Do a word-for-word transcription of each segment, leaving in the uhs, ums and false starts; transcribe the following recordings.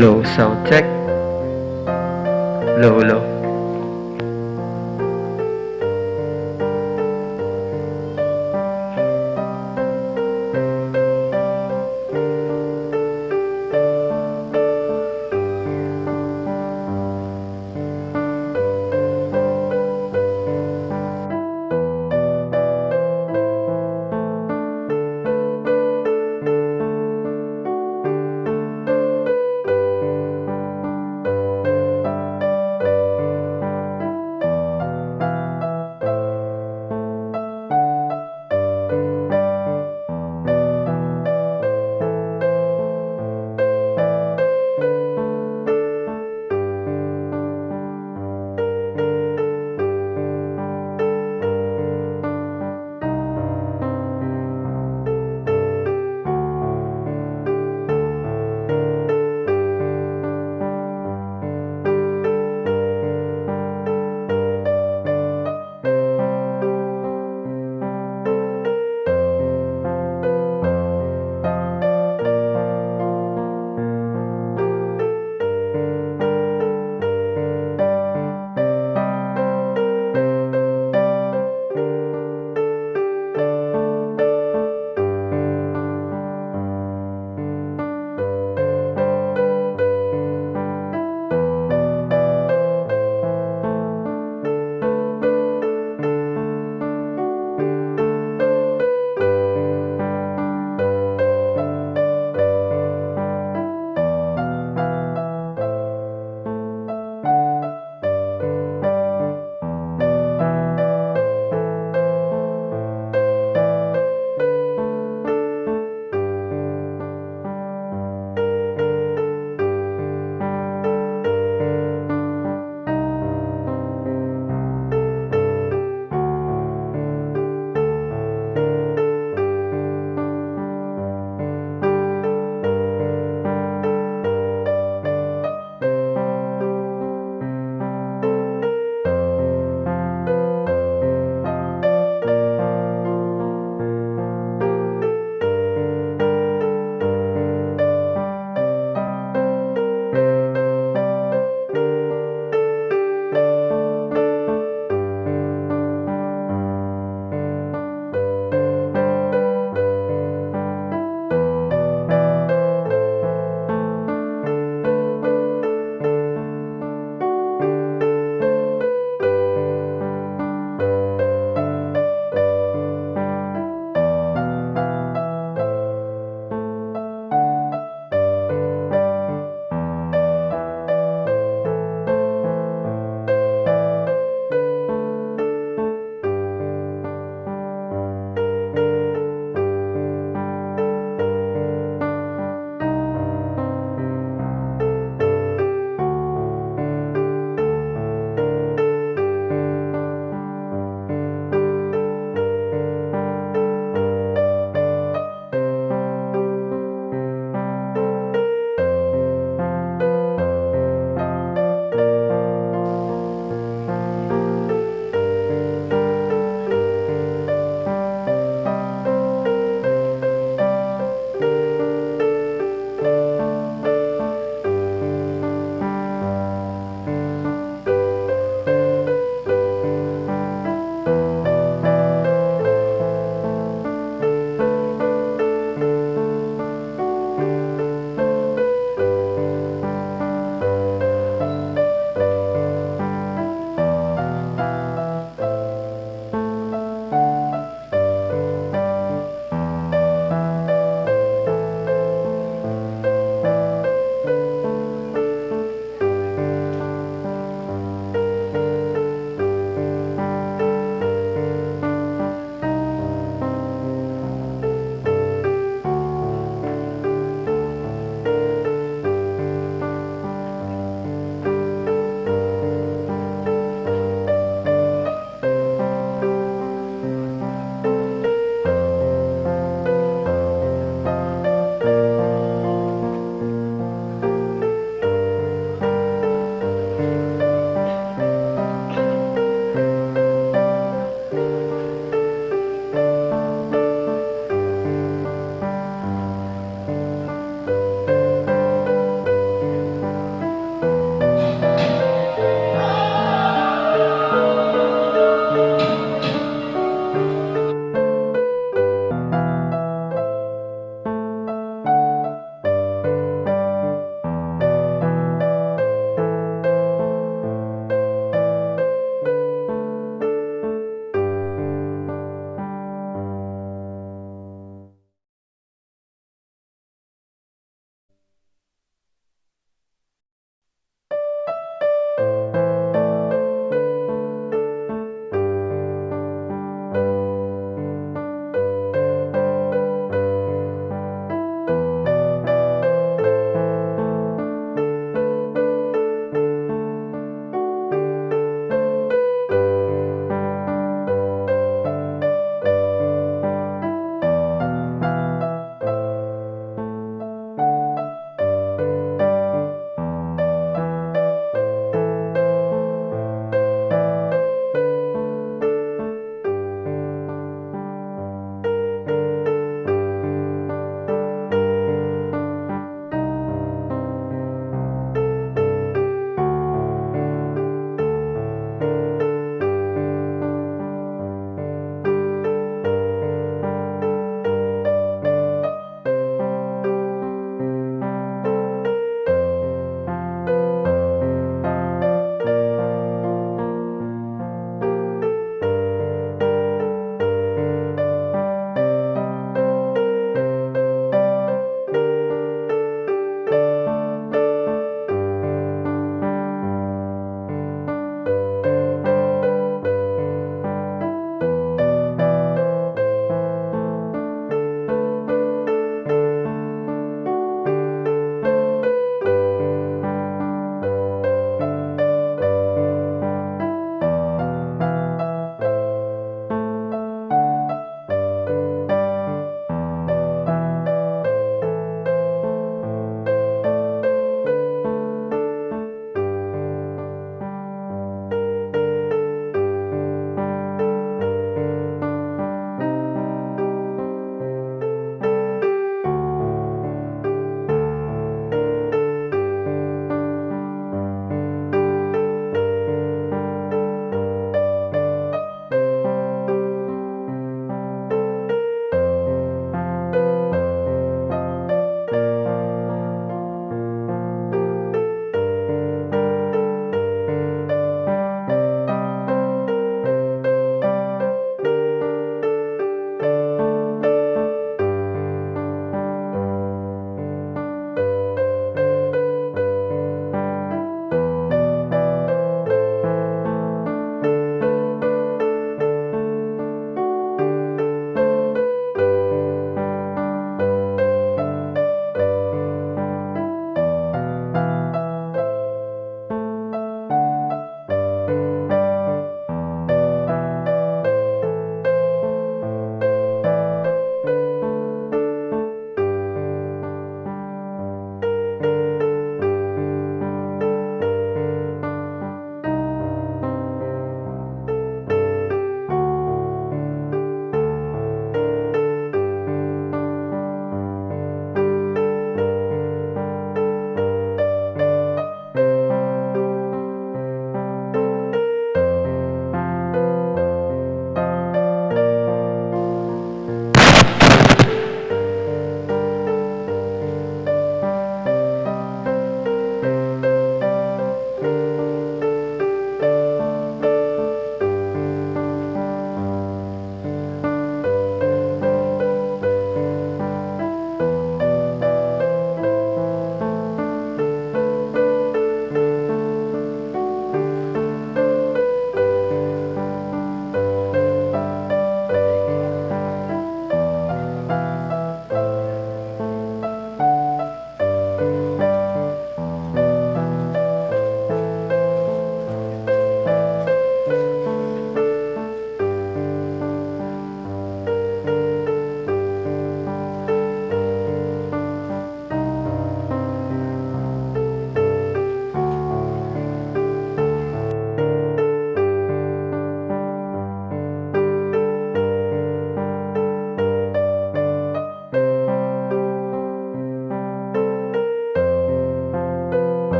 Low, sound check. Low, low.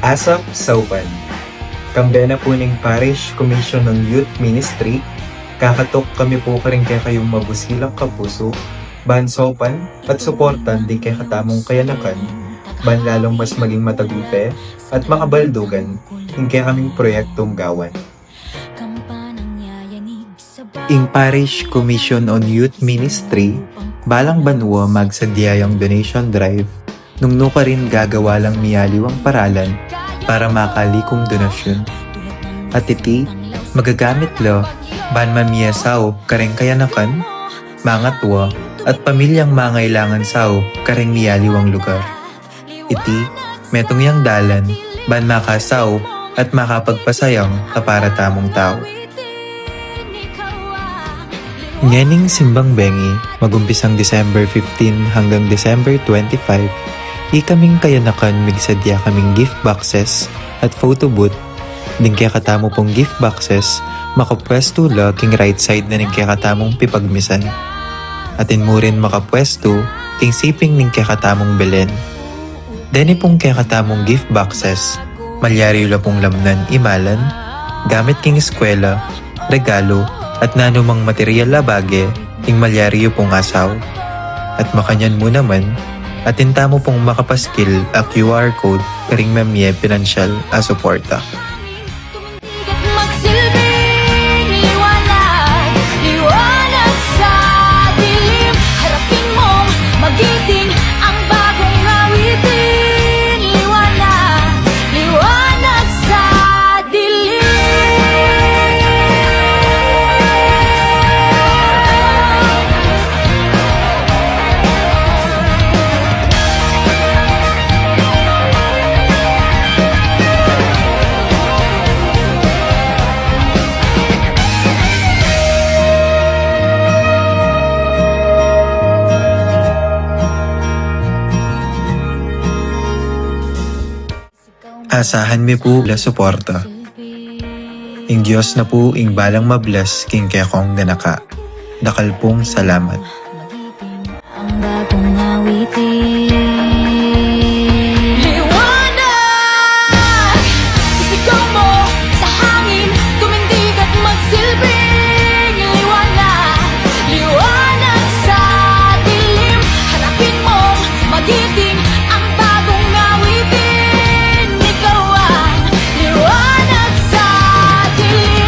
Asap saupan. Kambe na pu ning Parish Commission on Youth Ministry, kakatuk kami pu karing kekayung mabusilak a pusu, ban saupan at suportan ding kekatamung kayanakan, ban lalung mas maging matagupe at makabaldugan ing kekaming proyektung gawan. Ing Parish Commission on Youth Ministry, balang banua magsadya yang donation drive, nung nukarin gagawa lang miyaliwang paralan para makalikum donasyun. At iti, magagamit la ban mamie saup karing kayanakan, mangatua, at pamilyang mangailangan saup karing miyaliwang lugar. Iti, metung yang dalan, ban makasaup at makapagpasayang kapara tamung tau. Ngening simbang bengi, magumpisang December fifteen hanggang December twenty-five, ikaming kayanakan migsadya kaming gift boxes at photo booth. Ding kekatamu pung gift boxes, makapwestu la king right side na ning kekatamung pipagmisan. Atin mu rin makapwestu king siping ning kekatamung Belen. Deni pung kekatamung gift boxes, malyari yu la pung lamnan imalan, gamit king eskwela, regalo, at nanumang material a bage, ing malyari yu pung asau. At makanyan mu naman, atin tamu pung makapaskil a Q R code karing mamie pinansyal a suporta. Magsilbing liwanag, liwanag sa dilim. Harapin mong magiting ang bagong awitin. Liwanag, liwanag sa dilim. Asahan mi pu la suporta. Ing Dios na pu ing balang mablas king kekong ganaka. Dakal pung salamat. Ang bagong awitin. Liwanag! Isigaw mo sa hangin, tumindig at magsilbing liwanag. Liwanag sa dilim, harapin mong magiting ang bagong awitin. Ikaw ang liwanag sa dilim.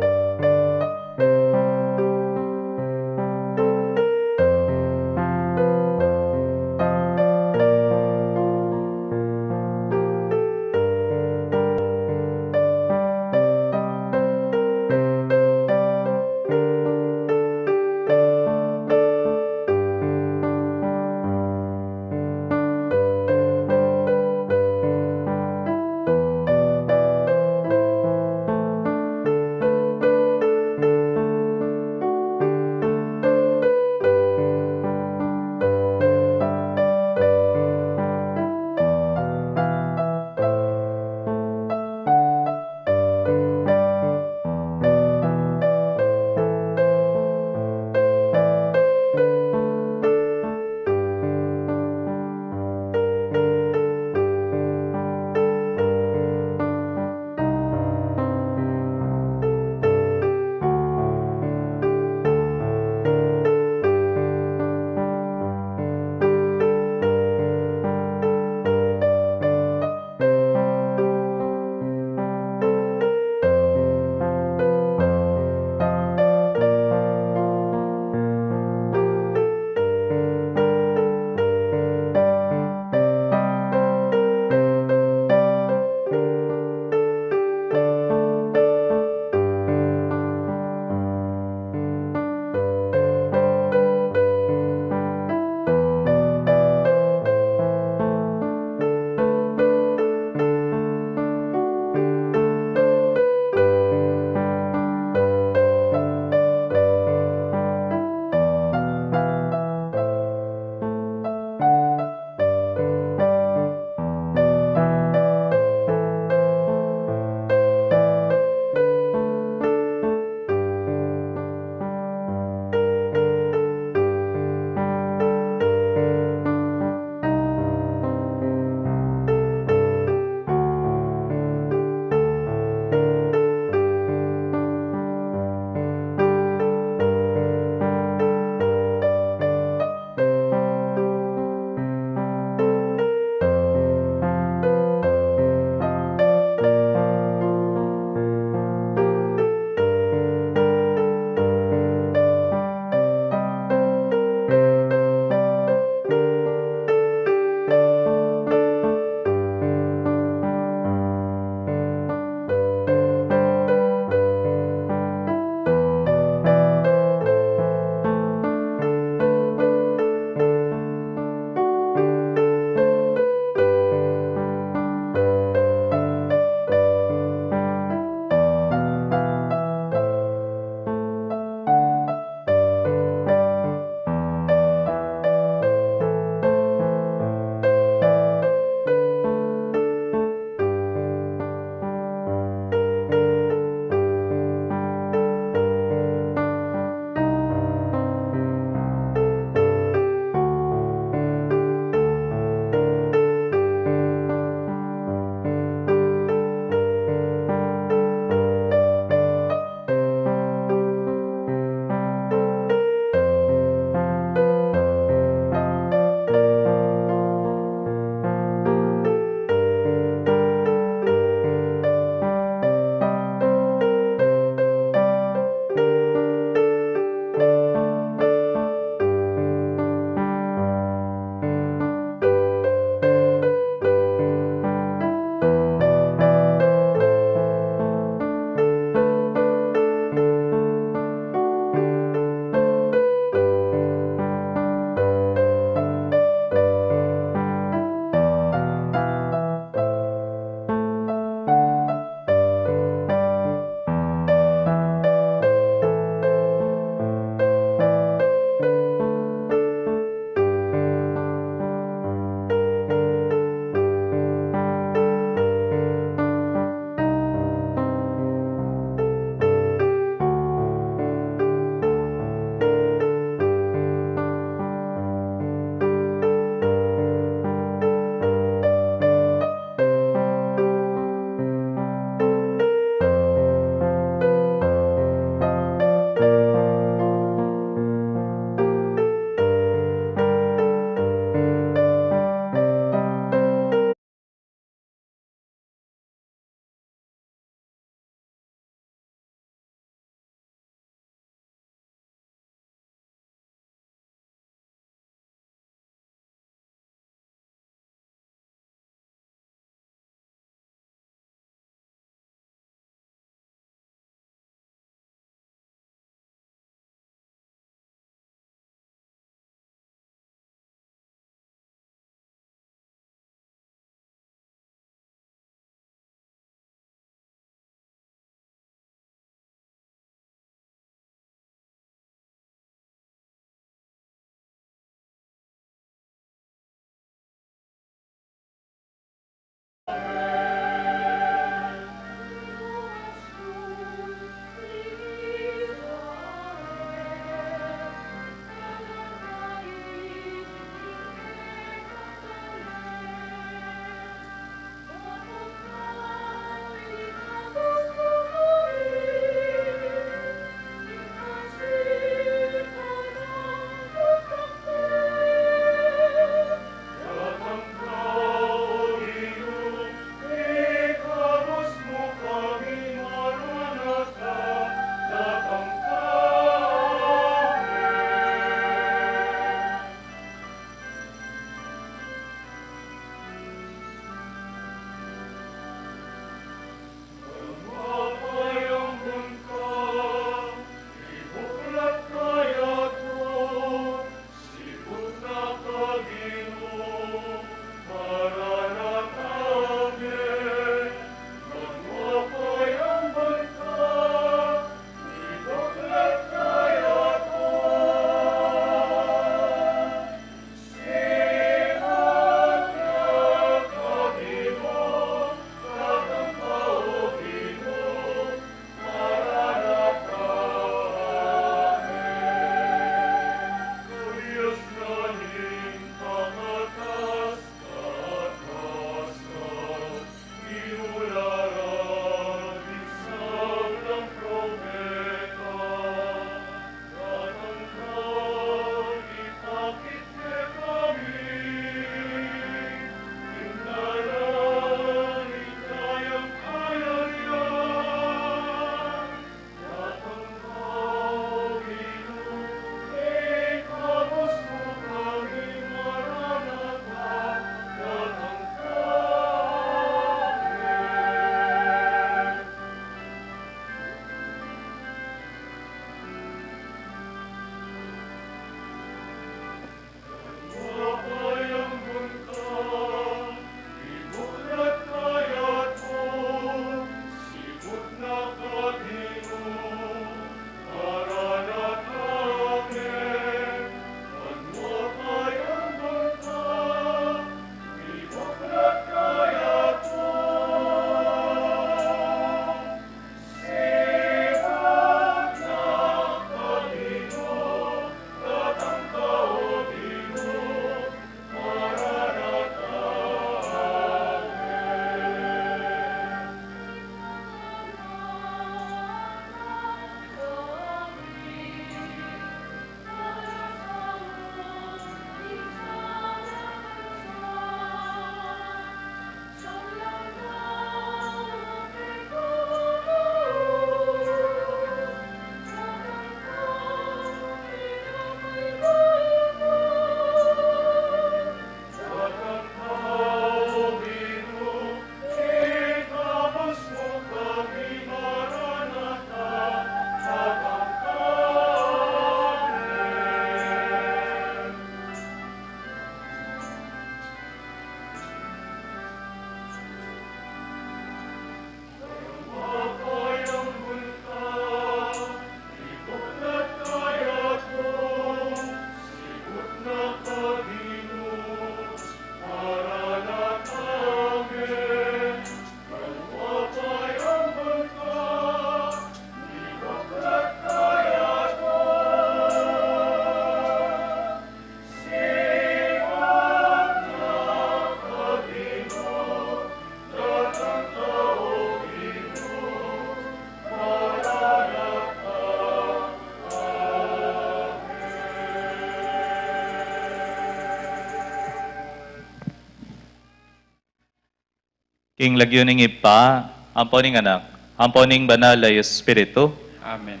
King lagyu ning Ibpa, ampo ning Anak, ampo ning Banal a Espiritu. Amen.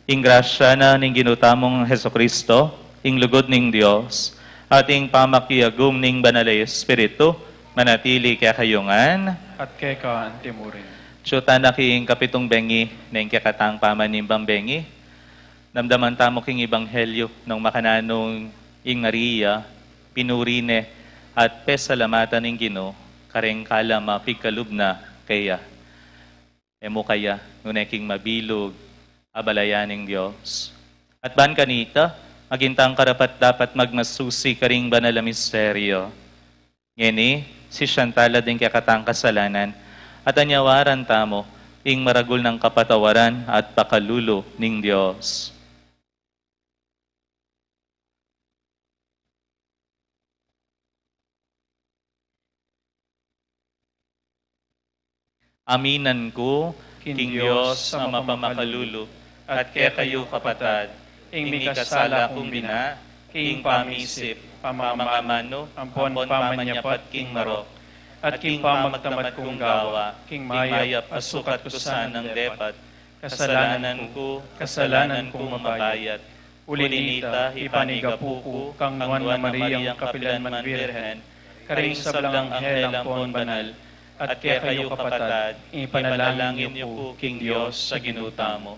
Ing grasya na ning Ginu tamung Jesucristo, ing lugud ning Dios, at ing pamakiagum ning Banal a Espiritu, manatili kekayu ngan. At keka antimurin. Atyu tana king kapitung bengi ning kekatang pamanimbang bengi. Damdaman tamu king ebanghelyu nung makananu ing Maria, pinuri ne at pesalamatan ing Ginu, kareng kalam a pigkalub na keya. E mu kaya, nune king mabilug a balayan ning Dios. At ban kanita, maging tang karapat-dapat magmasusi karing banal a misteryo. Ngeni, sisian tala ding kekatang kasalanan, at anyawaran tamu ing maragul nang kapatawaran at pakalulu ning Dios. Aminan ku king Dios a mapamakalulu, at kekayu kapatad, ing mikasala kung bina, king pamisip, pamamangamanu, ampon pamanyapat king marok, at king pamagtamad kung gawa, king mayap a sukat ku sanang depat, kasalanan ku, kasalanan kung mabayat. Uli nita, ipanigapu ku kang Nuan a Mariang kapilan man Birhen, karing sablang anghel ampon banal, at kekayu kapatad, ipanalangin yu ku king Dios a Ginu tamu.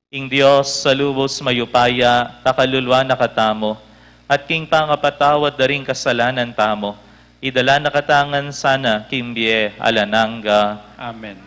Ing Dios a lubus mayupaya, pakaluluan na katamu, at king pangapatawad da ring kasalanan tamu, idala na katamu ngan sana king bie alang angga. Amen.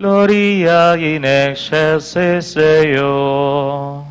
Gloria in excelsis Deo.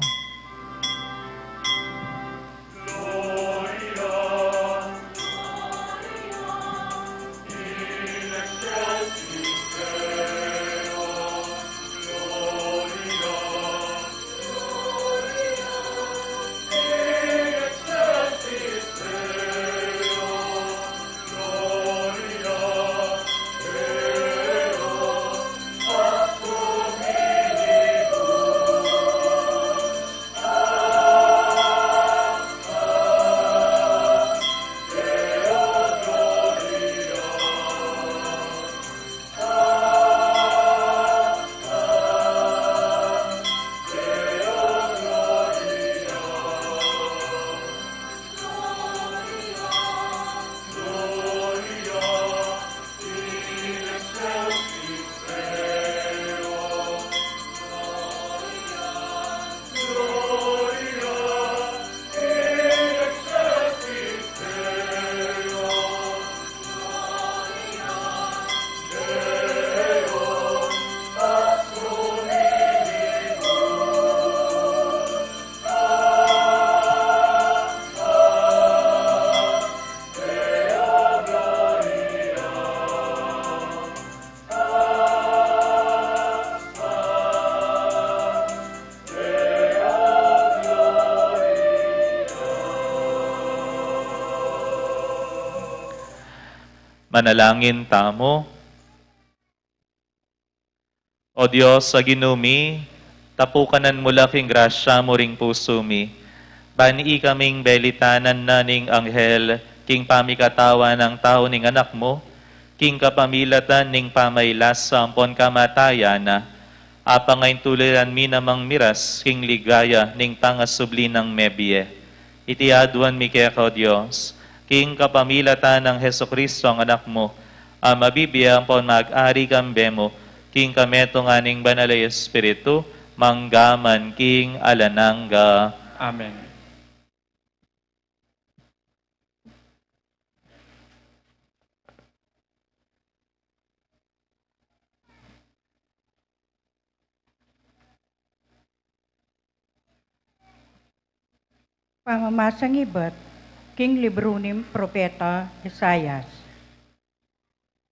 Manalangin tamu. O Dios a Ginu mi, tapukanan mu la king grasya mu ring pusu mi, ban ikaming belitanan na ning anghel king pamikatawan nang tau ning Anak mu, king kapamilatan ning pamailasa ampon kamatayan na, apang aintuliran mi namang miras king ligaya ning pangasubli nang mebie. Iti aduan mi keka, O Dios, king kapamilatan nang Jesucristo, ang Anak mu, a mabibie ampon mag-ari kambe mu, king kametungan ning Banal a Espiritu, mangga man king alang angga. Amen. Pamamasang ibat king libru ning propeta Isaias.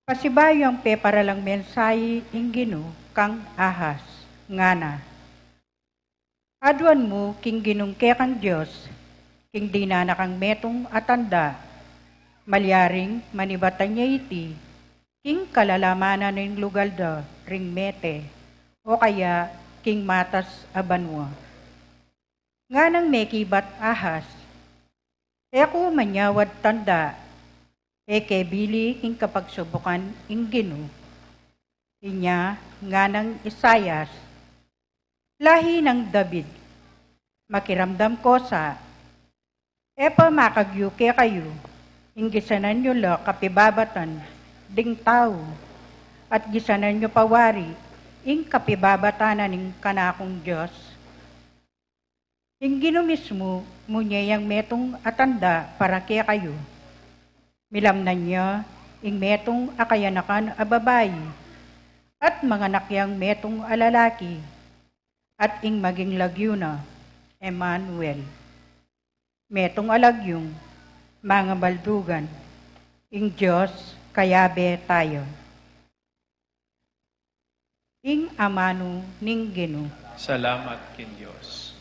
Pasibayu yang peparalang mensahe ing Ginu kang Ahaz, ngana: Aduan mu king Ginung kekang Dios, king dinan na kang metung a tanda, malyaring manibatan ya iti king kalalaman na ning lugal da ring mete, o kaya king matas a banua. Nganang mekibat Ahaz: E ku manyawad tanda, e ke bili king kapagsubukan ing Ginu. Inya nganang Isaias: Lahi nang David, makiramdam ko sa, e pa makagyu kekayu ing gisanan yu la kapibabatan ding tau, at gisanan yu pa wari ing kapibabatan na ning kanakung Dios? Ing Ginu mismu munye yang metung a tanda para kekayu. Milamnan ya ing metung a kayanakan a babai, at manganak yang metung a lalaki, at ing maging lagyu na, Emmanuel. Metung a lagyung mangabaldugan, ing Dios kayabe taya. Ing amanu ning Ginu. Salamat king Dios.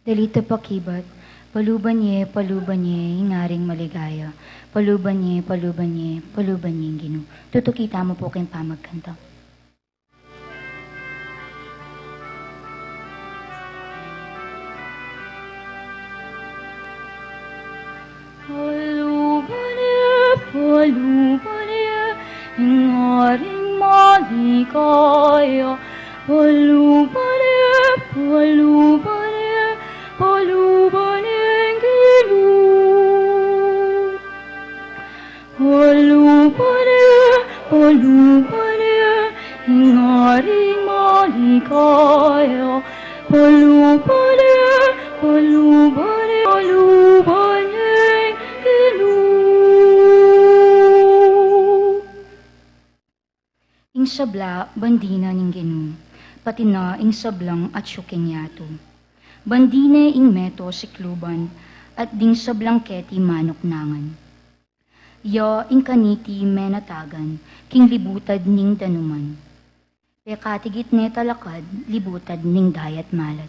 Dalit a pakibat: Paluban ye, paluban ye, ing Aring maligaya. Paluban ye, paluban ye, paluban ye ing Ginu. Tutuki tamu pu king pamagkanta. Paluban ye, paluban ye, ing Aring maligaya. Paluban ye, paluban ye, paluban ye ing Ginu. Paluban ye, paluban ye, ing Aring maligaya. Paluban ye, paluban ye, paluban ye ing Ginu. Ing sabla, bandi na ning Ginu, pati na ing sablang atsu king yatu. Bandi ne ing meto sikluban, at ding sablang keti manuknangan. Ya ing kaniti menatagan king libutad ning danuman. Pekatigit ne talakad libutad ning dayat malat.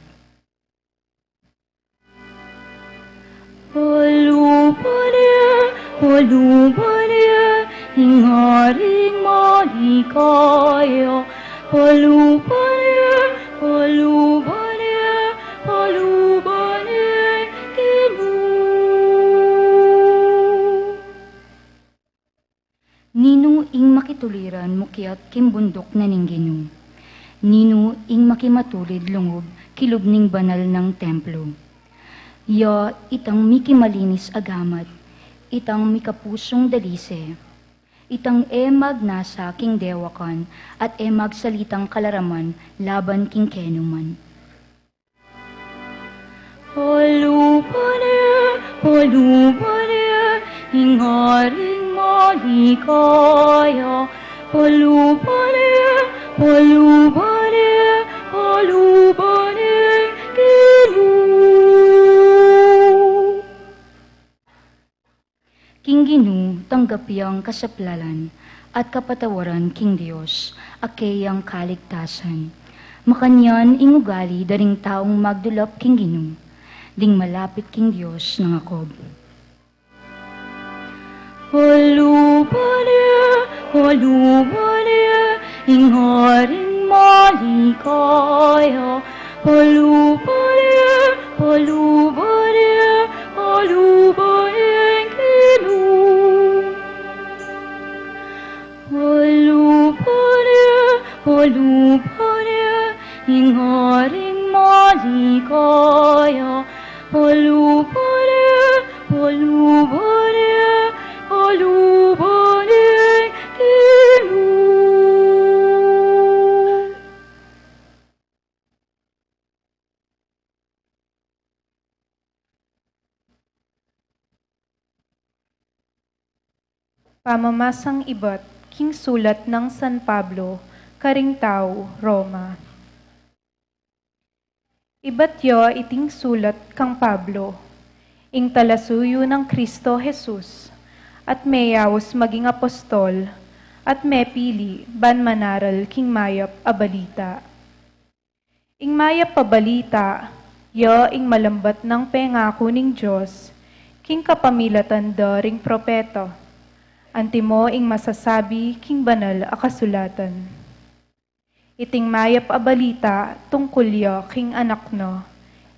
Paluban ye, paluban ye, ing Aring maligaya. Paluban ye, paluban ye, paluban ye ing Ginu. Ninu ing makituliran mukyat king bunduk na ning Ginu? Ninu ing makimatulid lungub king lub ning banal nang templo? Ya itang mikimalinis a gamat, itang mikapusung dalise, itang e magnasa king dewakan, at e magsalitang kalaraman laban king kenuman. Paluban ye, paluban ye, ing Aring maligaya. Paluban ye, paluban ye, paluban ye ing Ginu. King Ginu tanggapi yang kasaplalan at kapatawaran king Dios a keyang kaligtasan. Makanyan ing ugali da ring taung magdulap king Ginu, ding malapit king Dios nang Jacob. Paluban ne, paluban ne, ing Haring maligaya. Paluban ne, paluban ne, paluban ne ing Ginu. Paluban ne, paluban ne, ing Haring maligaya. Paluban ne, paluban ne, paluban ne ing Ginu. Pamamasang ibat king sulat nang San Pablo karing tau Roma. Ibat ya iting sulat kang Pablo, ing talasuyu nang Kristo Jesus, at meyaus maging apostol, at mepili ban manaral king mayap a balita. Ing mayap a balita, ya ing malambat nang pengaku ning Dios, king kapamilatan da ring propeta, antimo ing masasabi king banal a kasulatan. Iting mayap a balita tungkul ya king Anak na,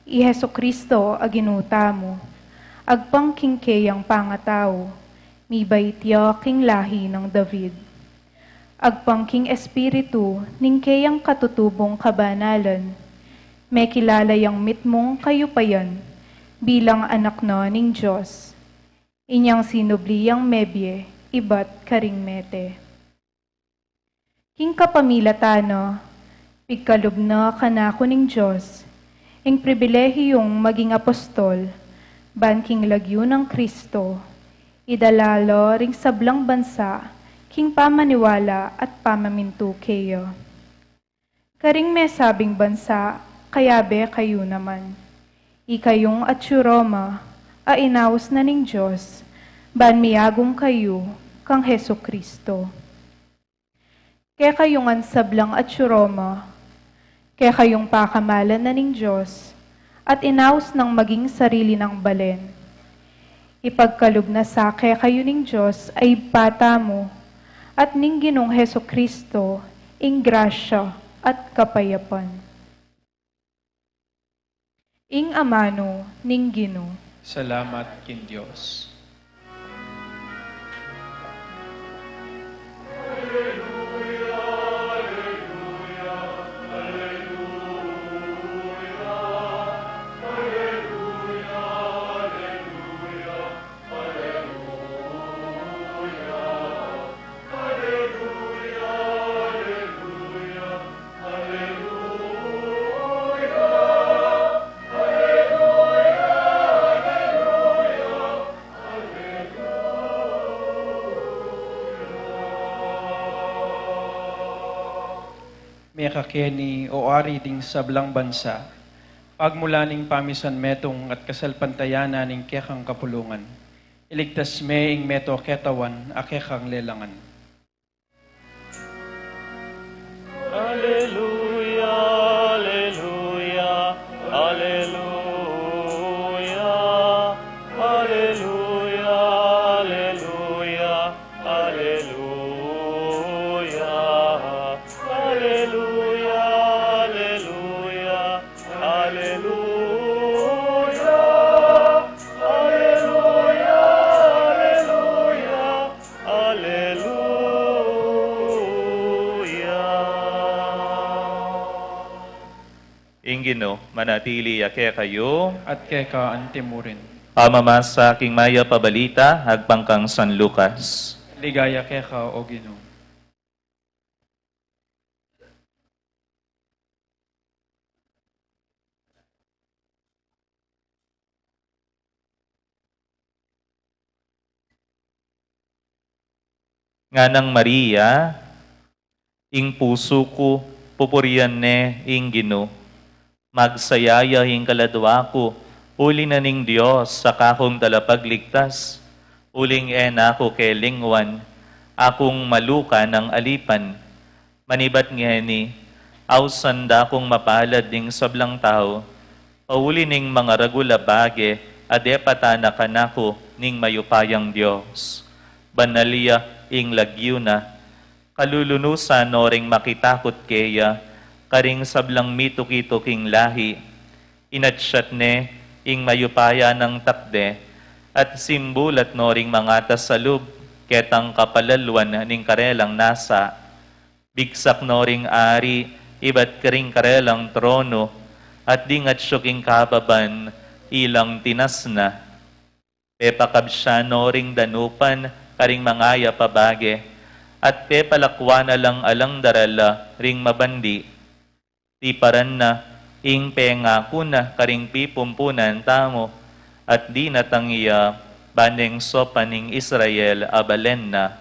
i Jesu-Cristo a Ginu tamu, agpang king keyang pangatau, mibait ya king lahi nang David. Agpang king Espiritu ning keyang katutubung kabanalan, mekilala yang mitmung kayupayan bilang Anak na ning Dios. Inyang sinubli yang mebie ibat karing mete. King kapamilatan na, pigkalub na kanaku ning Dios ing pribilehiyung maging apostol, ban king lagyu nang Kristo, idala la ring sablang bansa king pamaniwala at pamamintu keya. Karing mesabing bansa, kayabe kayu naman. Ikayung atyu Roma, a inaus na ning Dios, ban miyagum kayu kang Jesu-Cristo. Kekayung ansablang atyu Roma, kekayung pakamalan na ning Dios, at inaus nang maging sarili nang balen. Ipagkalub na sa kekayu ning Dios a Ibpa tamu, at ning Ginung Jesu-Cristo, ing grasya at kapayapan. Ing amanu ning Ginu. Salamat king Dios. Mekake ni o Ari ding sablang bansa, pagmula ning pamisan metung at kasalpantayanan ning kekang kapulungan, iligtas me ing meto ketawan a kekang lelangan. Aleluya, aleluya, aleluya, aleluya, aleluya, aleluya, aleluya, aleluya. Aleluya, aleluya, aleluya, aleluya. Ing Ginu manatili ya kekayu. At keka antimurin. Pamamasa king mayap a balita agpang kang San Lucas. Ligaya keka, O Ginu. Nganang Maria, ing pusu ku, pupurian ne ing Ginu. Magsaya ya ing kaladua ku, uli na ning Dios a kakung talapagligtas, uling e na ku kelingwan, akung maluka nang alipan. Manibat ngeni, Ausan da kung mapalad ding sablang tau, pauli ning mangaragul a bage a depatan na kanaku ning mayupayang Dios. Banal ya ing lagyu na, kalulunusan no ring makitakut keya, karing sablang mituki-tuking lahi. Inatsat ne ing mayupaya nang takde, at simbulat no ring mangatas a lub, ketang kapalalwan ning karelang nasa. Bigsak no ring ari ibat karing karelang trono, at dingat syu king kababan ilang tinasna. Pepakabsyan no ring danupan karing mangayap a bage, at pepalakwan na lang alang darala ring mabandi. Tiparan na ing pengaku na karing pipumpunan tamu, at dinatang ya ba neng sopan ning Israel a balen na.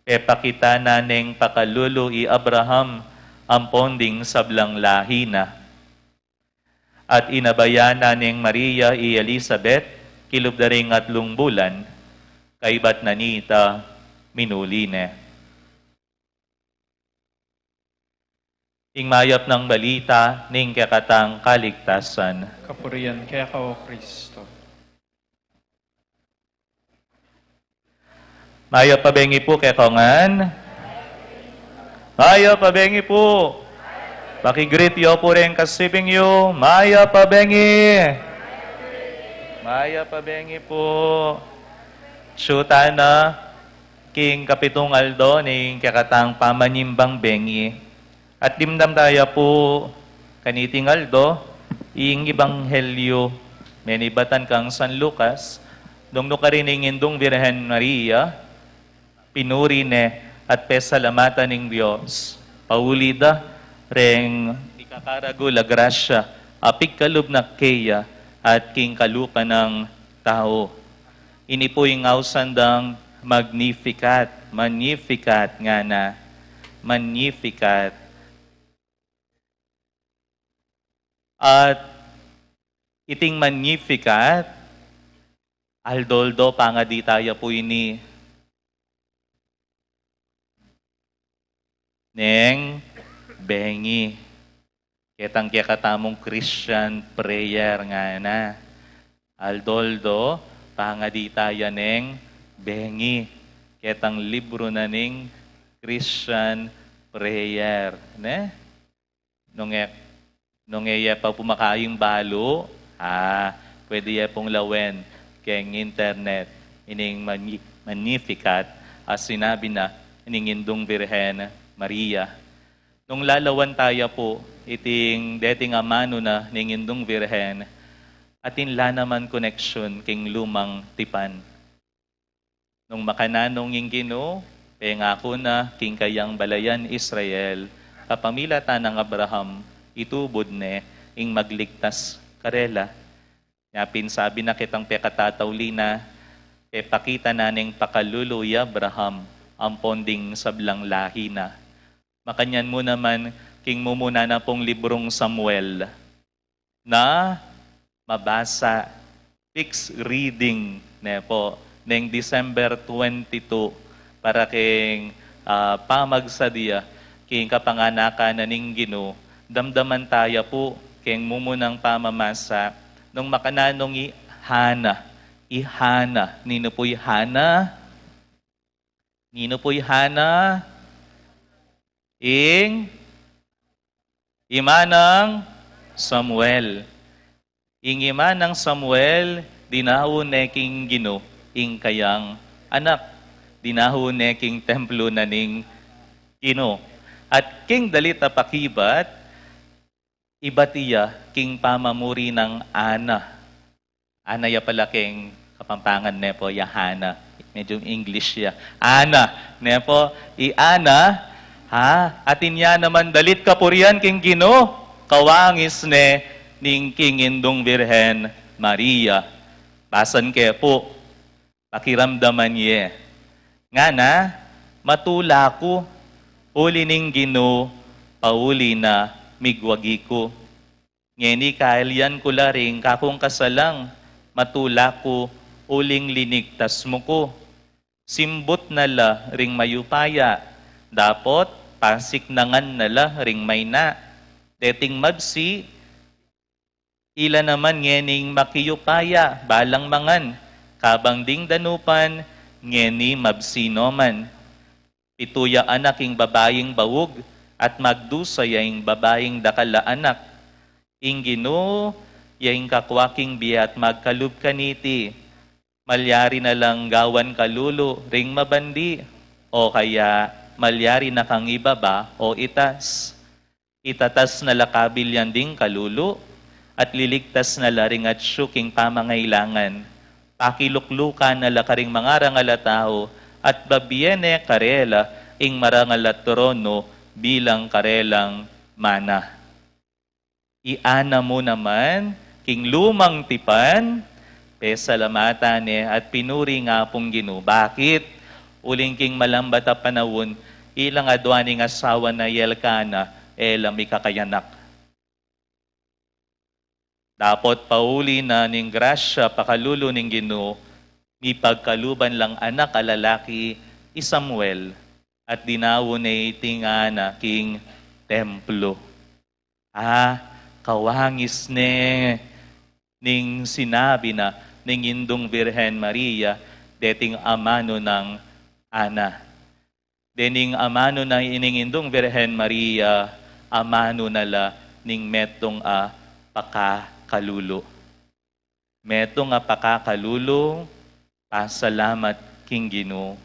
Pepakita na neng pakalulu i Abraham ampon ding sablang lahi na. At inabayan na neng Maria i Elizabeth, kilub da ring atlung bulan, kaybat na nita minuli ne. Ing mayap nang balita ning kekatang kaligtasan. Kapurian keka, O Kristo. Mayap a bengi pu kekongan. Mayap a bengi pu. Paki-greet yu pu reng kasiping yu. Mayap a bengi. Mayap a bengi pu. Atyu tana king kapitung aldo ning kekatang pamanyumbang bengi. At dimdam taya pu kaniting aldo ing Ebanghelyo menibatan kang San Lucas, nung nukarin ing Indung Birhen Maria, pinuri ne at pesalamatan ing Dios, pauli da reng ikakaragul a grasya a pigkalub na keya at king kalupa nang tau. Ini pu ing ausan dang Magnificat, Magnificat ngana, Magnificat. At iting Magnificat, aldo-aldo pangadi taya pu ini neng bengi. Ketang kekatamung Christian prayer ngana. Aldo-aldo pangadi taya neng bengi. Ketang libru na ning Christian prayer, ne? Nung e, nung e ye pa pu makaing balu, ah, pwede ye pung lawen keng internet ining Magni-, Magnificat a sinabi na ning Indung Birhen Maria. Nung lalawan taya pu iting deting amanu na ning Indung Birhen, atin la naman koneksyun king Lumang Tipan. Nung makananu ing Ginu, pengaku na king kayang balayan Israel, kapamilatan nang Abraham, itubud ne ing magligtas karela. Nya pin sabi na ketang pekatatauli na, pepakita na neng pakalulu i Abraham ampon ding sablang lahi na. Makanyan mu naman king mumuna na pung librung Samuel na mabasa, fixed reading ne pu, neng December twenty-two, para keng, ah, pamagsadya king kapanganakan na ning Ginu. Damdaman taya pu keng mumunang pamamasa nung makananu ing i Hana. I Hana. Ninu pu i Hana? Ninu pu i Hana? Ing ima nang Samuel. Ing ima nang Samuel, dinaun ne king Ginu ing kayang anak. Dinaun ne king templo na ning Ginu. At king dalit a pakibat, ibat iya king pamamuri nang Ana. Ana ya pala keng Kapampangan, ne pu, ya Hana. Medyo English ya. Ana, ne pu, i Ana, ha? Atin ya naman dalit kapurian king Ginu, kawangis ne ning king Indung Birhen Maria. Basan ke pu, pakiramdaman ye. Ngana, matula ku, uli ning Ginu, pauli na migwagi ku. Ngeni kailian ku la ring kakung kasalang, matula ku uling linigtas mu ku. Simbut na la ring mayupaya, dapot pasiknangan na la ring mayna. Deting mabsi, ila naman ngening makiupaya, balang mangan, kabang ding danupan, ngeni mabsi noman. Pitu ya anak ing babaing baug, at magdusa ya ing babaing dakal a anak. Ing Ginu ya ing kakwa king bie at magkalub kaniti. Malyari na lang gawan kalulu ring mabandi, o kaya malyari na kang ibaba o itas. Itatas na la kabilyan ding kalulu, at liligtas na la ring atiu king pamangailangan. Pakiluklukan na la karing mangarangal a tau, at babie ne karela ing marangal a trono bilang karelang mana. Iana mu naman king lumang tipan, pesalamatan ne at pinuri ing Apung Ginu. Bakit? Uling king malambat a panaun, ilang adwa ning asawa na i Elkana, e la mikakayanak. Dapot pauli na ning grasya pakalulu ning Ginu, mipagkaluban lang anak a lalaki i Samuel, at dinaun ne iting Ana king templo. Ah, kawangis ne ning sinabi na ning Indung Birhen Maria, deting amanu nang Ana. Dening amanu na ining Indung Birhen Maria, amanu na la ning metung a pakakalulu. Metung a pakakalulu, pasalamat king Ginu.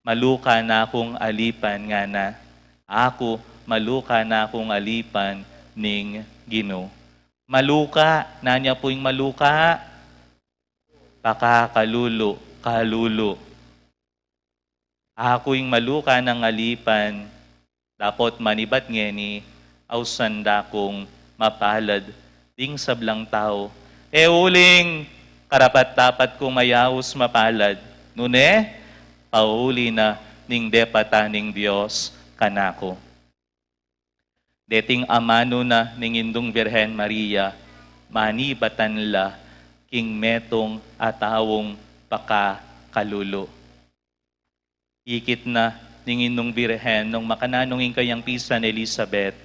Maluka na kung alipan ngana. Aku, maluka na kung alipan ning Ginu. Maluka, nanu ya pu ing maluka? Pakakalulu, kalulu. Aku ing maluka nang alipan, dapot manibat ngeni, ausan da kung mapalad ding sablang tau. E uling karapat-dapat kung mayaus mapalad, nune, pauli na ning depatan ning Dios kanaku. Deting amanu na ning Indung Birhen Maria, manibatan la king metung a taung pakakalulu. Ikit na ning Indung Birhen nung makananu ing kayang pisan Elizabeth,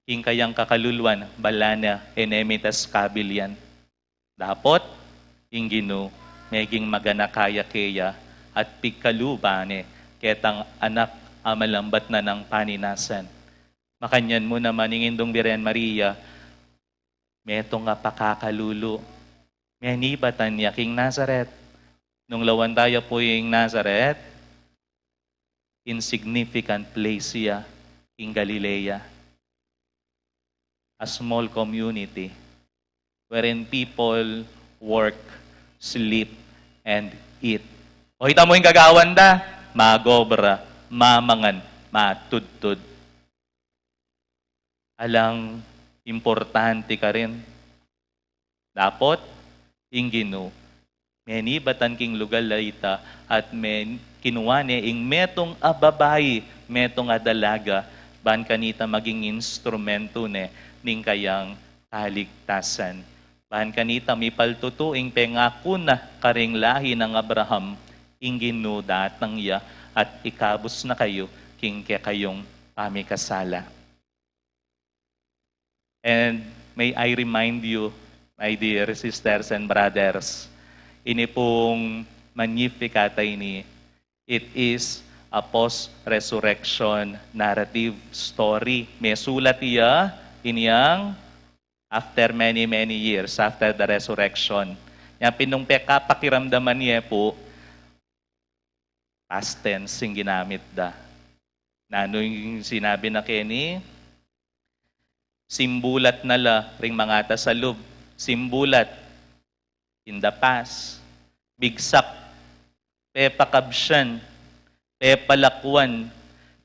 ing kayang kakaluluan, bala na e ne mitas kabilyan. Dapot, ing Ginu, meging maganaka ya keya, at pigkaluban ne ketang anak a malambat na nang paninasan. Makanyan mu naman ing Indung Birhen Maria, metung a pakakalulu, menibatan ya king Nazaret. Nung lawan da ya pu ing Nazaret, insignificant place ya king Galilea. A small community wherein people work, sleep, and eat. O, ita mu ing gagawan da, magobra, mamangan, matudtud. Alang importante karin. Dapot, ing Ginu, menibatan king lugal a ita, at men-, kinua ne ing metung a babai, metung a dalaga, ban kanita maging instrumento ne ning kayang kaligtasan. Ban kanita mipaltutu ing pengaku na karing lahi nang Abraham, ing Ginu datang ya at ikabus na kayu king kekayung pamikasala. And may I remind you, my dear sisters and brothers, ini pung Magnificat a ini, it is a post-resurrection narrative story. Mesulat ya inyang after many, many years after the resurrection. Nyapin nung pekapakiramdaman ye pu, past tense ing ginamit da. Nanu ing sinabi na keni? Simbulat na la ring mangatasalub. Simbulat. In the past. Bigsak. Pepakabsian. Pepalakwan.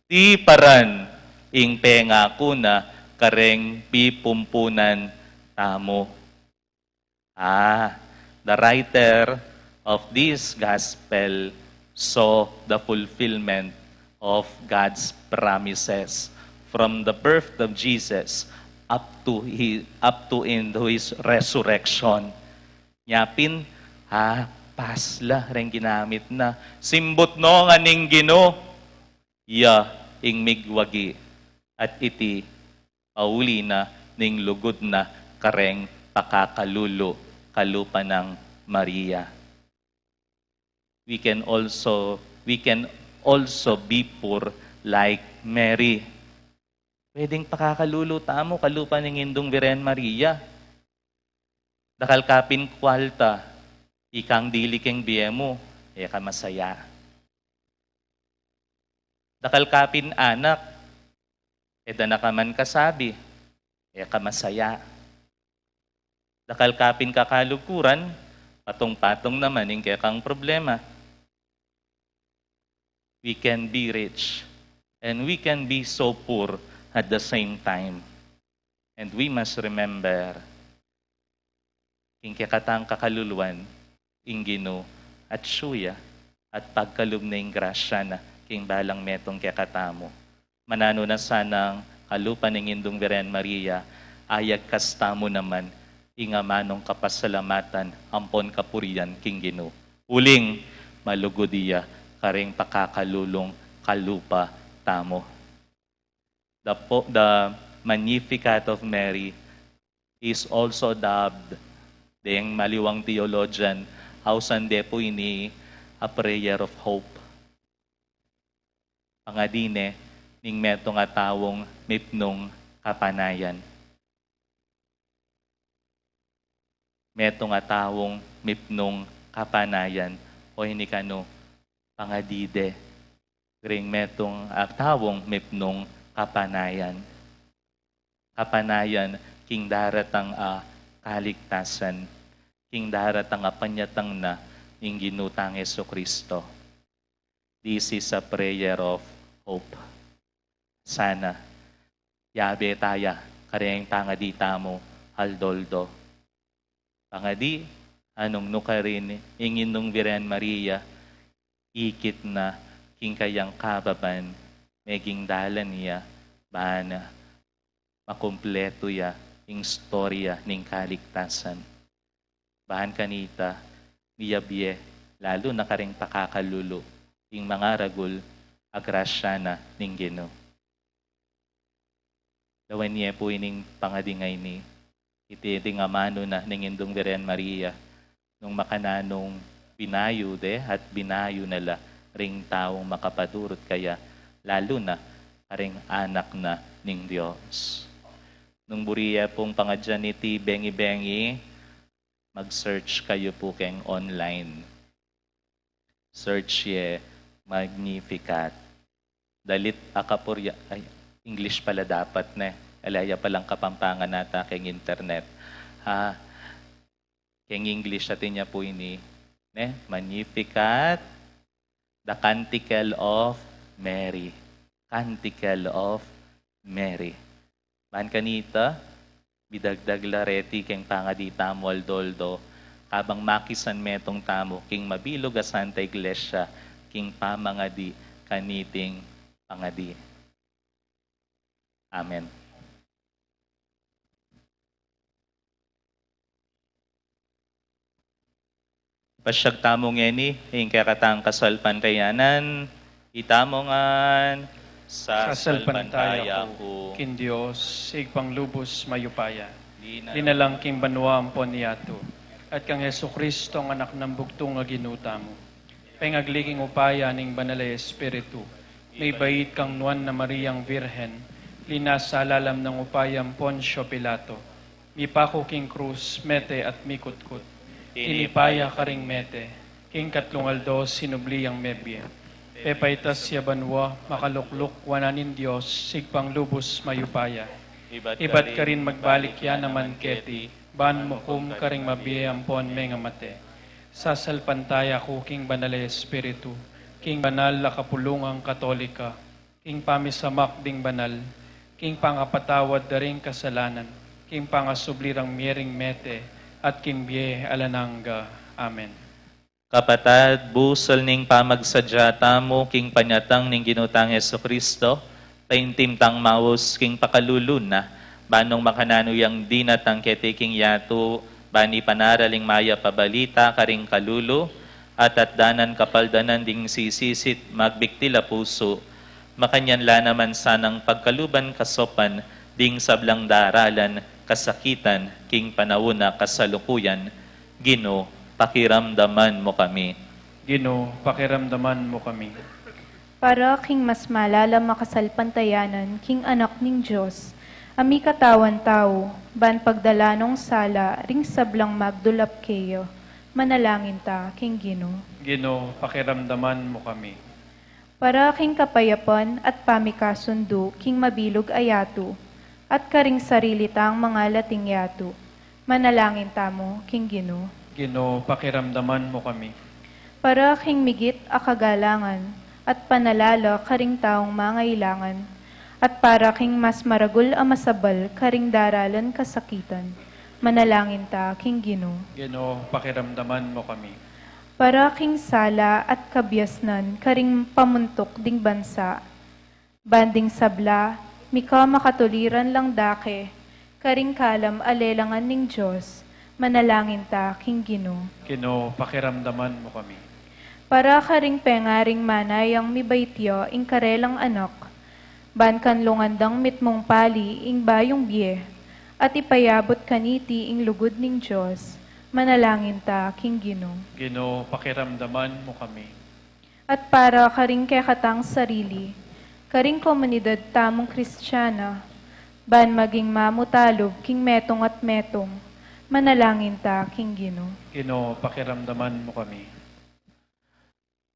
Tiparan ing pengaku na kareng pipumpunan tamu. Ah, the writer of this gospel saw the fulfillment of God's promises from the birth of Jesus up to he, up to into his resurrection. Nyapin, ah, past la reng ginamit na. Simbut no ngan ning Ginu, ya ing migwagi at iti pauli na ning lugud na kareng pakakalulu kalupa nang Maria. We can also, we can also be poor like Mary. Pwedeng pakakalulu tamu kalupa ning Indung Birhen Maria. Dakal ka pin kwalta, ikang dili keng bie mu, e ka masaya. Dakal ka pin anak, e da na ka man kasabi, e ka masaya. Dakal ka pin kakaluguran, patung-patung naman ing kekang problema. We can be rich and we can be so poor at the same time. And we must remember, king kekatang kakaluluan, ing Ginu atyu ya, at pagkalub na ing grasya na king balang metung kekatamu. Mananu na sanang kalupa ning Indung Birhen Maria, ayagkas tamu naman ing amanung kapasalamatan ampon kapurian king Ginu. Uling malugud ya karing pakakalulung kalupa tamu. The, po, the Magnificat of Mary is also dubbed, deng maliwang theologian, ausan de pu ini a prayer of hope. Pangadi ne ning metung a taung mipnung kapanayan. Metung a taung mipnung kapanayan, o ini kanu, pangadi de ring metung a taung mipnung kapanayan. Kapanayan king daratang a kaligtasan, king daratang a panyatang na ning Ginu tang Jesucristo. This is a prayer of hope. Sana yabe taya kareng pangadi tamu aldo-aldo. Pangadi, nung nukarin ing Indung Birhen Maria, ikit na king kayang kababan, meging dalan ya, ban makumpletu ya ing istorya ning kaligtasan. Ban kanita, miyabie, lalu na karing pakakalulu, ing mangaragul a grasya na ning Ginu. Lawen ye pu ining pangadi ngeni, iti ding amanu na ning Indung Birhen Maria, nung makananung binayu de at binayu na la ring taung makapadurut kaya, lalu na karing anak na ning Dios. Nung buri ye pung pangadyan iti bengi-bengi, mag-search kayu pu keng online. Search ye Magnificat. Dalit a kapurian, ay, English pala dapat ne. Ala ya palang Kapampangan nata keng internet. Ah, keng English atin ya pu ini, ne? Magnificat, the Canticle of Mary. Canticle of Mary. Ban kanita, midagdag la reti keng pangadi tamu aldo-aldo, kabang makisan metung tamu king mabilug a Santa Iglesia, king pamangadi kaniting pangadi. Amen. Pasyag tamu ngeni ing kekatang kasalpantayanan, itamu ngan. Sasalpantaya ku king Dios, Ibpang lubus mayupaya, linalang king banua ampon yatu, at kang Jesucristo, a Anak nang bugtung a Ginu tamu. Pengagli king upaya ning Banal a Espiritu, mibait kang Nuan a Mariang Birhen, linasa lalam ning upaya nang Poncio Pilato, mipaku king krus, mete at mikutkut. Tinipa ya karing mete, king katlung aldo sinubli yang mebie. Pepaitas ya banua, makalukluk wanan ning Dios, Ibpang lubus mayupaya. Ibat karin magbalik ya naman keti, ban mukum karing mabie ampon mengamate. Sasalpantaya ku king Banal a Espiritu, king banal a kapulungang Katolika, king pamisamak ding banal, king pangapatawad da ring kasalanan, king pangasubli rang mie ring mete, at king bie alang angga. Amen. Kapatad, busal ning pamagsadya tamu king panyatang ning Ginu tang Jesucristo, paintim tang maus king pakalulu na, ban nung makananu yang dinatang keti king yatu, ban ipanaral ing mayap a balita karing kalulu, at atdanan kapaldanan ding sisisit magbiktil a pusu, makanyan la naman sanang pagkaluban kasaupan ding sablang daralan kasakitan king panaun a kasalukuyan, Ginu, pakiramdaman mu kami. Ginu, pakiramdaman mu kami. Para king mas malalam a kasalpantayanan king Anak ning Dios, a mikatawan tau, ban pagdala nong sala ring sablang magdulap keya, manalangin ta king Ginu. Ginu, pakiramdaman mu kami. Para king kapayapan at pamikasundu king mabilug a yatu, at karing sarili tang mangalating yatu, manalangin tamu king Ginu. Ginu, pakiramdaman mu kami. Para king migit a kagalangan at panalala karing taung mangailangan, at para king mas maragul a masabal karing daralan kasakitan, manalangin ta king Ginu. Ginu, pakiramdaman mu kami. Para king sala at kabiasnan karing pamuntuk ding bansa, ban ding sabla, mika makatuliran lang dake karing kalam a lelangan ning Dios, manalangin ta king Ginu. Ginu, pakiramdaman mu kami. Para karing pengaring manayang mibait ya ing karelang anak, ban kanlungan dang mitmung pali ing bayung bie, at ipayabut kaniti ing lugud ning Dios, manalangin ta king Ginu. Ginu, pakiramdaman mu kami. At para karing kekatang sarili, karing komunidad tamung Kristiana, ban maging mamutalub king metung at metung, manalangin ta king Ginu. Ginu, pakiramdaman mu kami.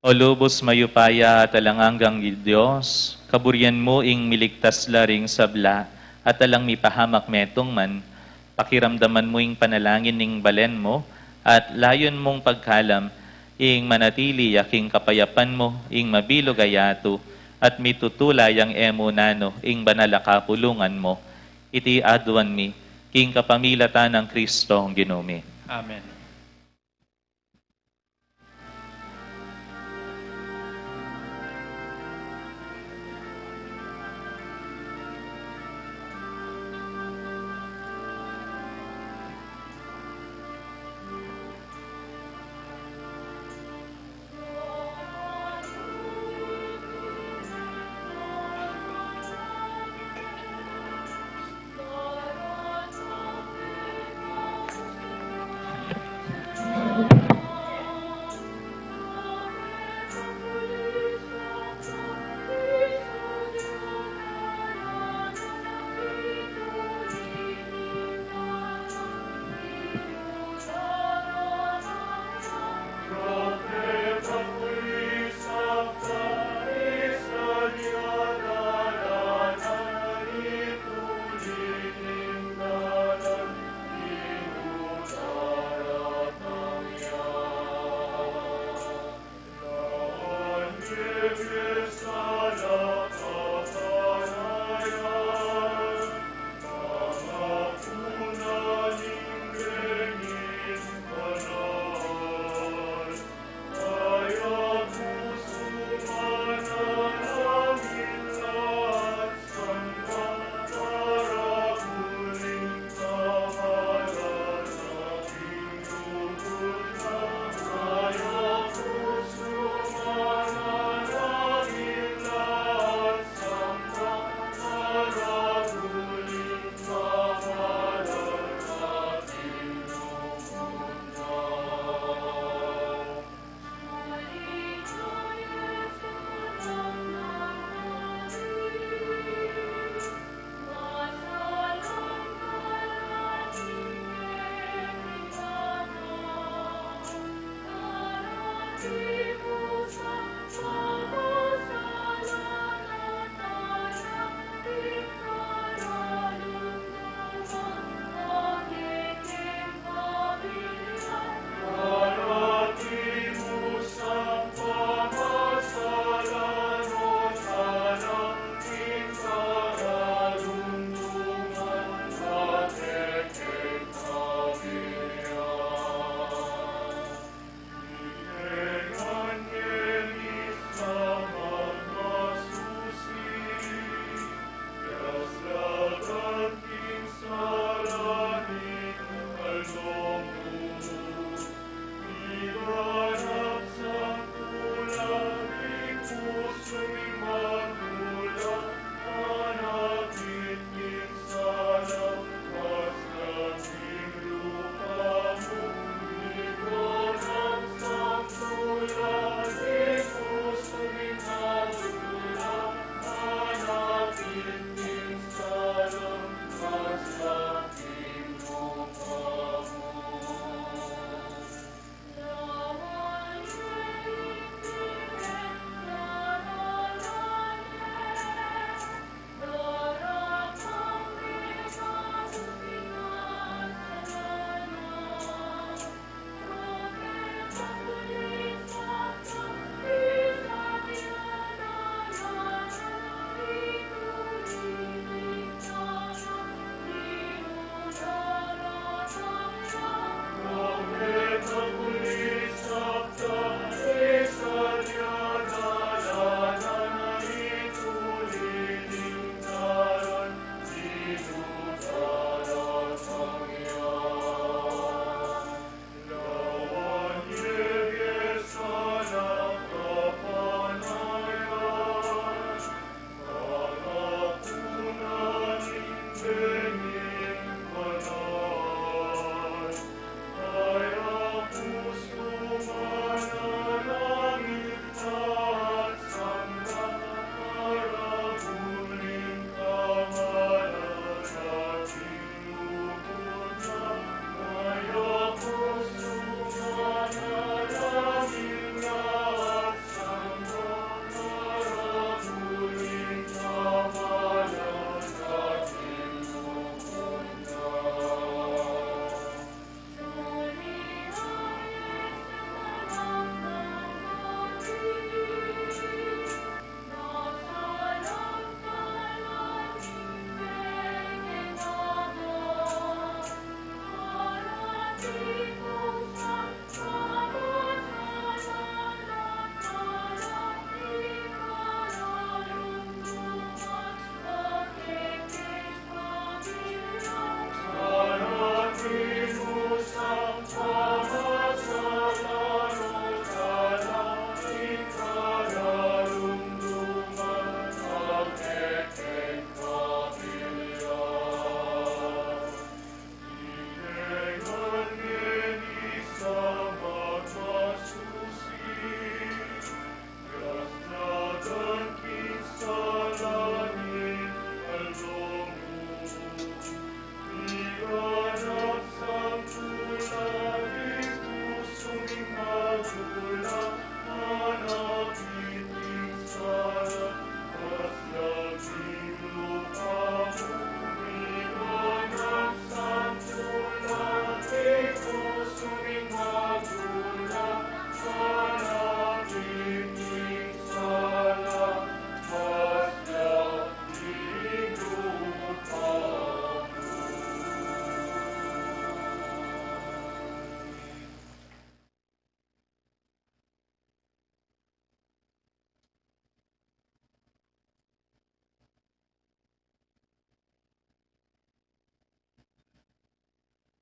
O lubus mayupaya at alang anggang Dios, kaburian mu ing miligtas la ring sabla at alang mipahamak metung man, pakiramdaman mu ing panalangin ning balen mu, at layun mung pagkalam ing manatili ya king kapayapan mu ing mabilug a yatu, at mitutula yang e mu nanu ing banal a kapulungan mu. Iti aduan mi king kapamilatan nang Kristong Ginu mi. Amen.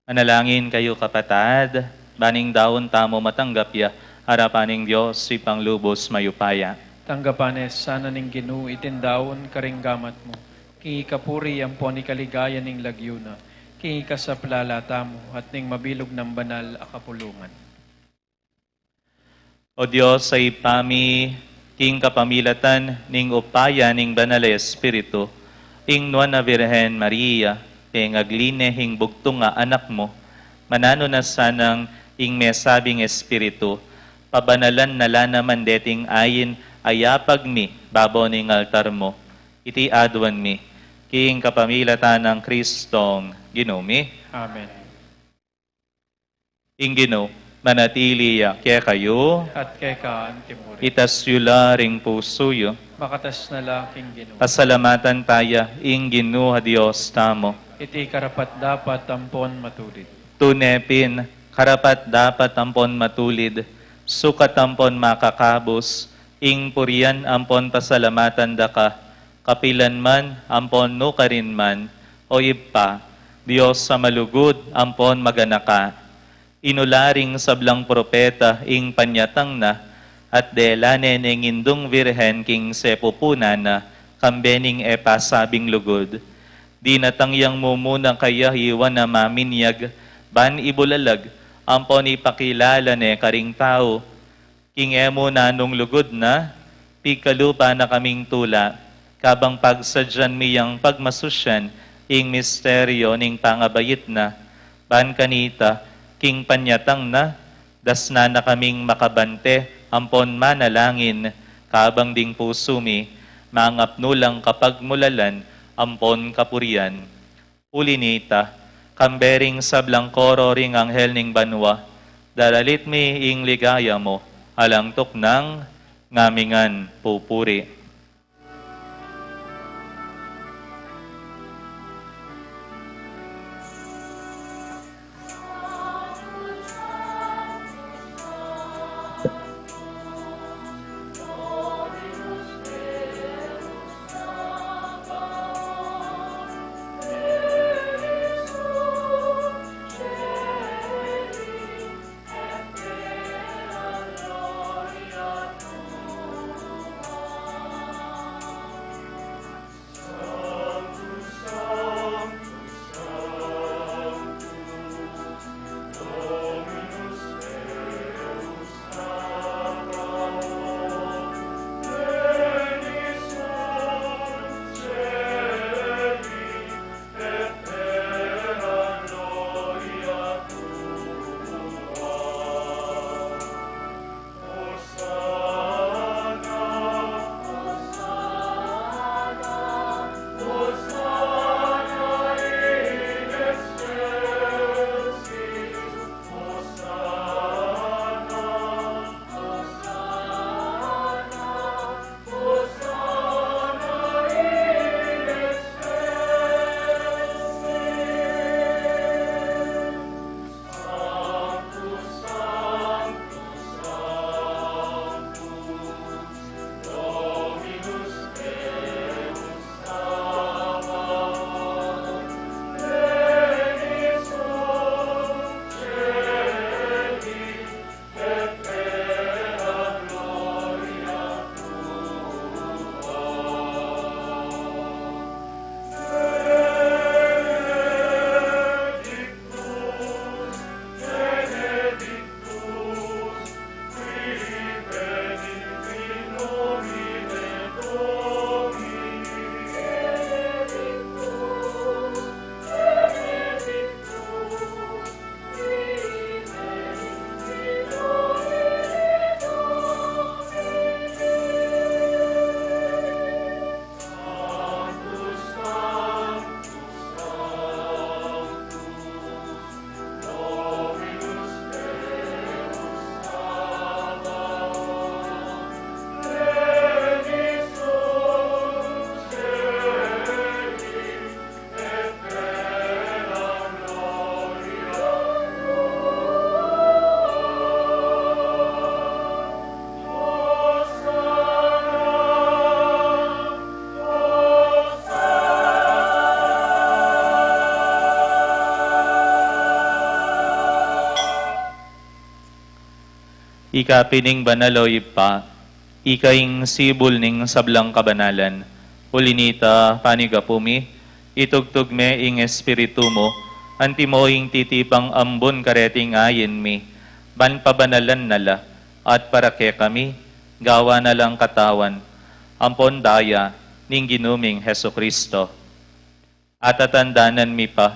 Manalangin kayu, kapatad, ban ing daun tamu matanggap ya arapan ning Dios, Ibpang lubus mayupaya. Tanggapan ne sana ning Ginu iting daun karing gamat mu, king ikapuri ampon ikaligaya ning lagyu na, king ikasaplala tamu at ning mabilug nang banal a kapulungan. O Dios a Ibpa mi, king kapamilatan ning upaya ning Banal a Espiritu, ing Nuan a Virgen Maria, pengagli ne ing bugtung a anak mu, mananu na sanang ing mesabing Espiritu pabanalan na la naman deting ain a yapag mi babo ning altar mu. Iti aduan mi king kapamilatan nang Kristong Ginu mi. Amen. Ing Ginu manatili ya kekayu. At keka antimurin. Itas yu la ring pusu yu. Makatas na la king Ginu. Pasalamatan taya ing Ginu a Dios tamu. Iti karapat-dapat ampon matulid. Tune pin, karapat-dapat ampon matulid, sukat ampon makakabus, ing purian ampon pasalamatan da ka, kapilan man ampon nukarin man, O Ibpa, Dios a malugud ampon maganaka. Inula ring sablang propeta ing panyatang na, at dela ne neng Indung Virgen king sepupunan na, kambe ning e pasabing lugud. Dinatang yang mumuna kaya i Juan a Maminyag, ban ibulalag ampon ipakilala ne karing tau. King e mu nanung lugud na, pigkalupa na kaming tula, kabang pagsadyan mi yang pagmasusyan ing misteryo ning pangabait na, ban kanita, king panyatang na, dasnan na kaming makabante ampon manalangin, kabang ding pusu mi mangapnu lang kapagmulalan ampon kapurian. Uli nita, kambe ring sablang koro ring anghel ning banua, daralit mi ing ligaya mu, alang tuknang ngamingan pupuri. Ika pin ing banal, o Ibpa, ika ing sibul ning sablang kabanalan. Uli na nita, panyawad mi, itubud me ing Espiritu mu, antimo ing titipang ambun kareting ain mi, ban pabanalan na la, at para kekami, gawan na lang katawan ampon daya ning Ginu ming Jesucristo. Atatandanan mi pa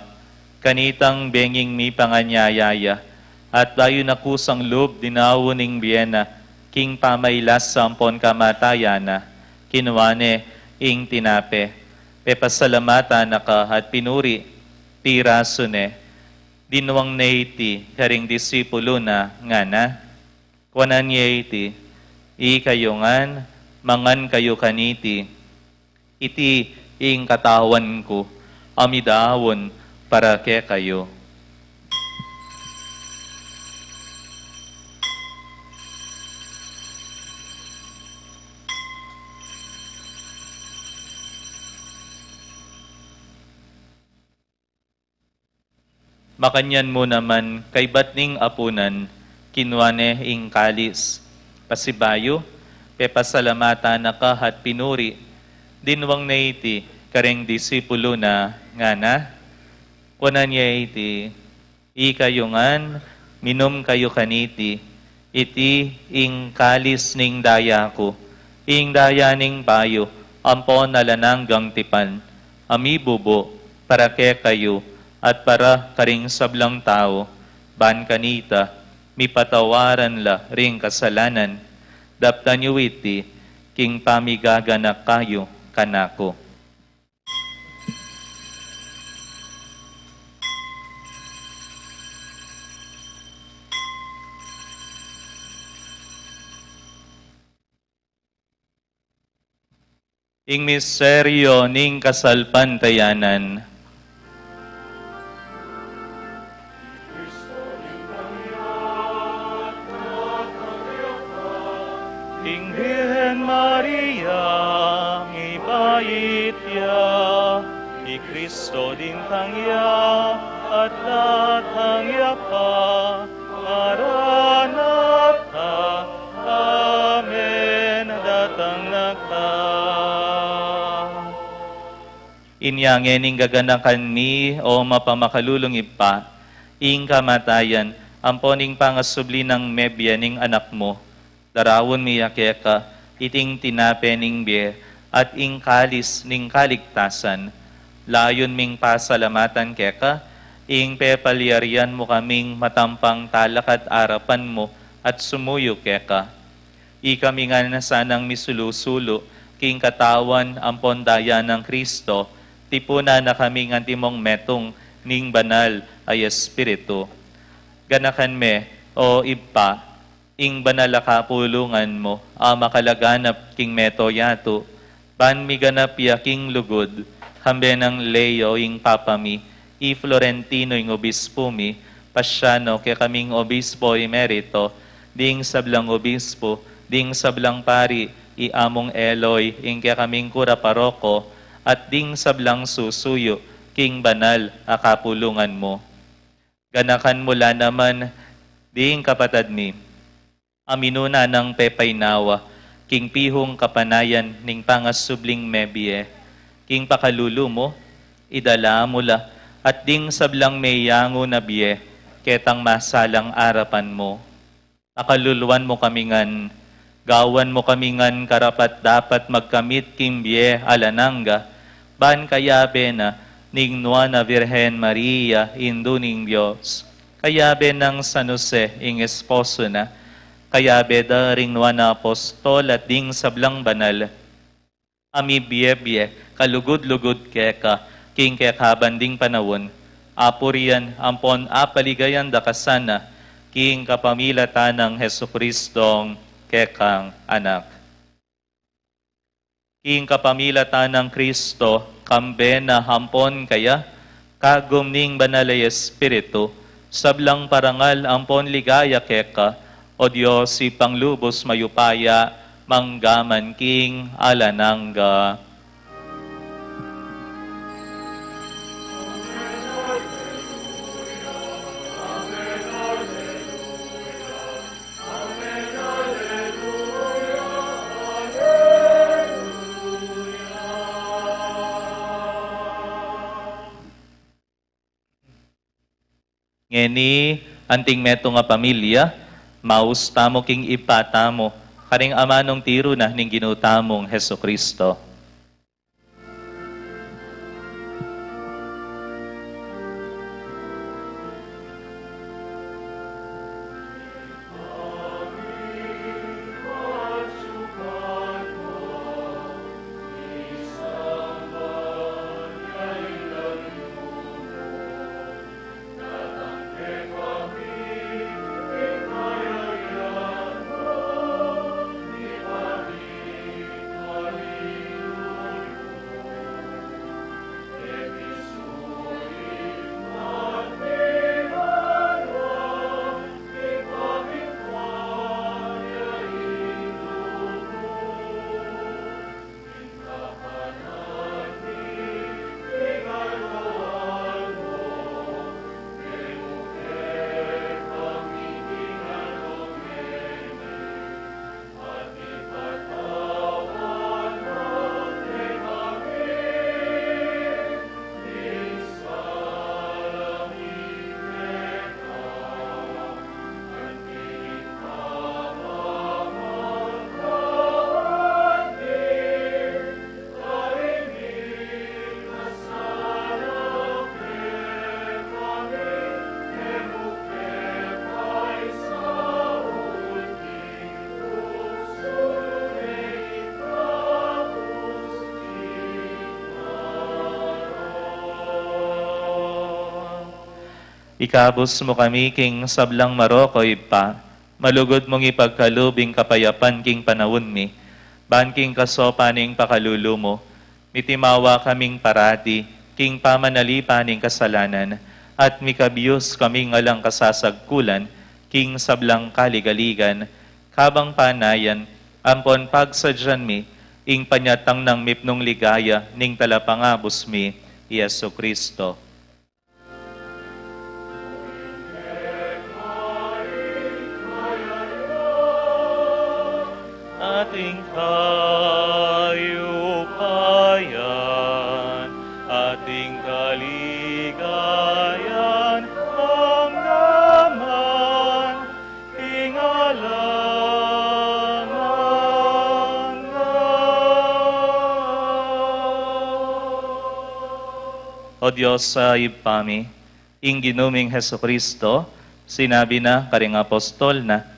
kanitang benging mipanganyaya ya, at bayu na kusang lub dinaun ing bie na, king pamailas ampon kamatayan na, kinua ne ing tinape, pepasalamatan na ka at pinuri, pirasu ne, dinwang ne iti karing disipulu na, ngana: Kuanan ye iti, ikayu ngan, mangan kayu kaniti, iti ing katawan ku, a midaun para kekayu. Makanyan mu naman, kaybat ning apunan, kinua ne ing kalis, pasibayu, pepasalamatan na ka at pinuri, dinwang ne iti karing disipulu na, ngana: Kuanan ye iti, ikayu ngan, minum kayu kaniti, iti ing kalis ning daya ku, ing daya ning bayu ampon alang anggang tipan, a mibubu para kekayu at para karing sablang tau, ban kanita mipatawaran la ring kasalanan. Daptan yu iti king pamigaganaka yu kanaku. Ing misteryo ning kasalpantayanan. Ing Birhen Maria, mibait ya, i Kristo dimtang ya, at datang ya pa, Maranatha, amen, datang na ka. Inya ngeni gaganakan mi, o mapamakalulung Ibpa, ing kamatayan ampon ing pangasubli nang mebie ning Anak mu. Daraun mi ya keka iting tinape ning bie at ing kalis ning kaligtasan. Layun ming pasalamatan keka ing pepalyarian mu kaming matampang talakad arapan mu at sumuyu keka. Ikami ngan sanang misulu-sulu king katawan ampon daya nang Kristo, tipunan na kaming antimong metung ning Banal a Espiritu. Ganakan me, o Ibpa, ing banal a kapulungan mu a makalaganap king mabilug a yatu, ban miganap ya king lugud, kambe nang Leo ing Papa mi, i Florentino ing Obispo mi, Pasiano kekaming Obispo Emerito, ding sablang obispo, ding sablang pari, i Among Eloy ing kekaming kura paroko, at ding sablang susuyu king banal a kapulungan mu. Ganakan mu la naman ding kapatad mi a minuna nang pepainawa king pihung kapanayan ning pangasubling mebie. King pakalulu mu, idala mu la, at ding sablang meyangu na bie, ketang masalang arapan mu. Pakaluluan mu kami ngan, gawan mu kami ngan karapat-dapat magkamit king bie alang angga, ban kayabe na ning Nuan a Virgen Maria, Indu ning Dios, kayabe nang San Jose ing esposo na, kayabe da ring nuan a apostol at ding sablang banal a mibie-bie kalugud-lugud keka king kekaban ding panaun, apurian ampon apaligayan da ka sana king kapamilatan nang Jesucristong kekang Anak. King kapamilatan nang Kristo, kambe na ampon kaya, kagum ning Banal a Espiritu, sablang parangal ampon ligaya keka, O Dios, Ibpang lubus mayupaya, mangga man king alang angga. Ngeni, anting metung a pamilya, maus tamu king Ibpa tamu, karing amanung tiru na ning Ginu tamung Jesucristo. Ikabus mu kami king sablang marok, O Ibpa, malugud mung ipagkalub ing kapayapan king panaun mi, ban king kasaupan ning pakalulu mu, mitimawa kaming parati king pamanalipan ning kasalanan, at mikabius kaming alang kasasagkulan king sablang kaligaligan, kabang panayan ampon pagsadyan mi ing panyatang nang mipnung ligaya ning Talapangabus mi, i Jesucristo. Ating kayupayan, ating kaligayan, ang naman ing alang angga. O Dios a Ibpa mi, ing Ginu ming Jesucristo, sinabi na karing apostol na,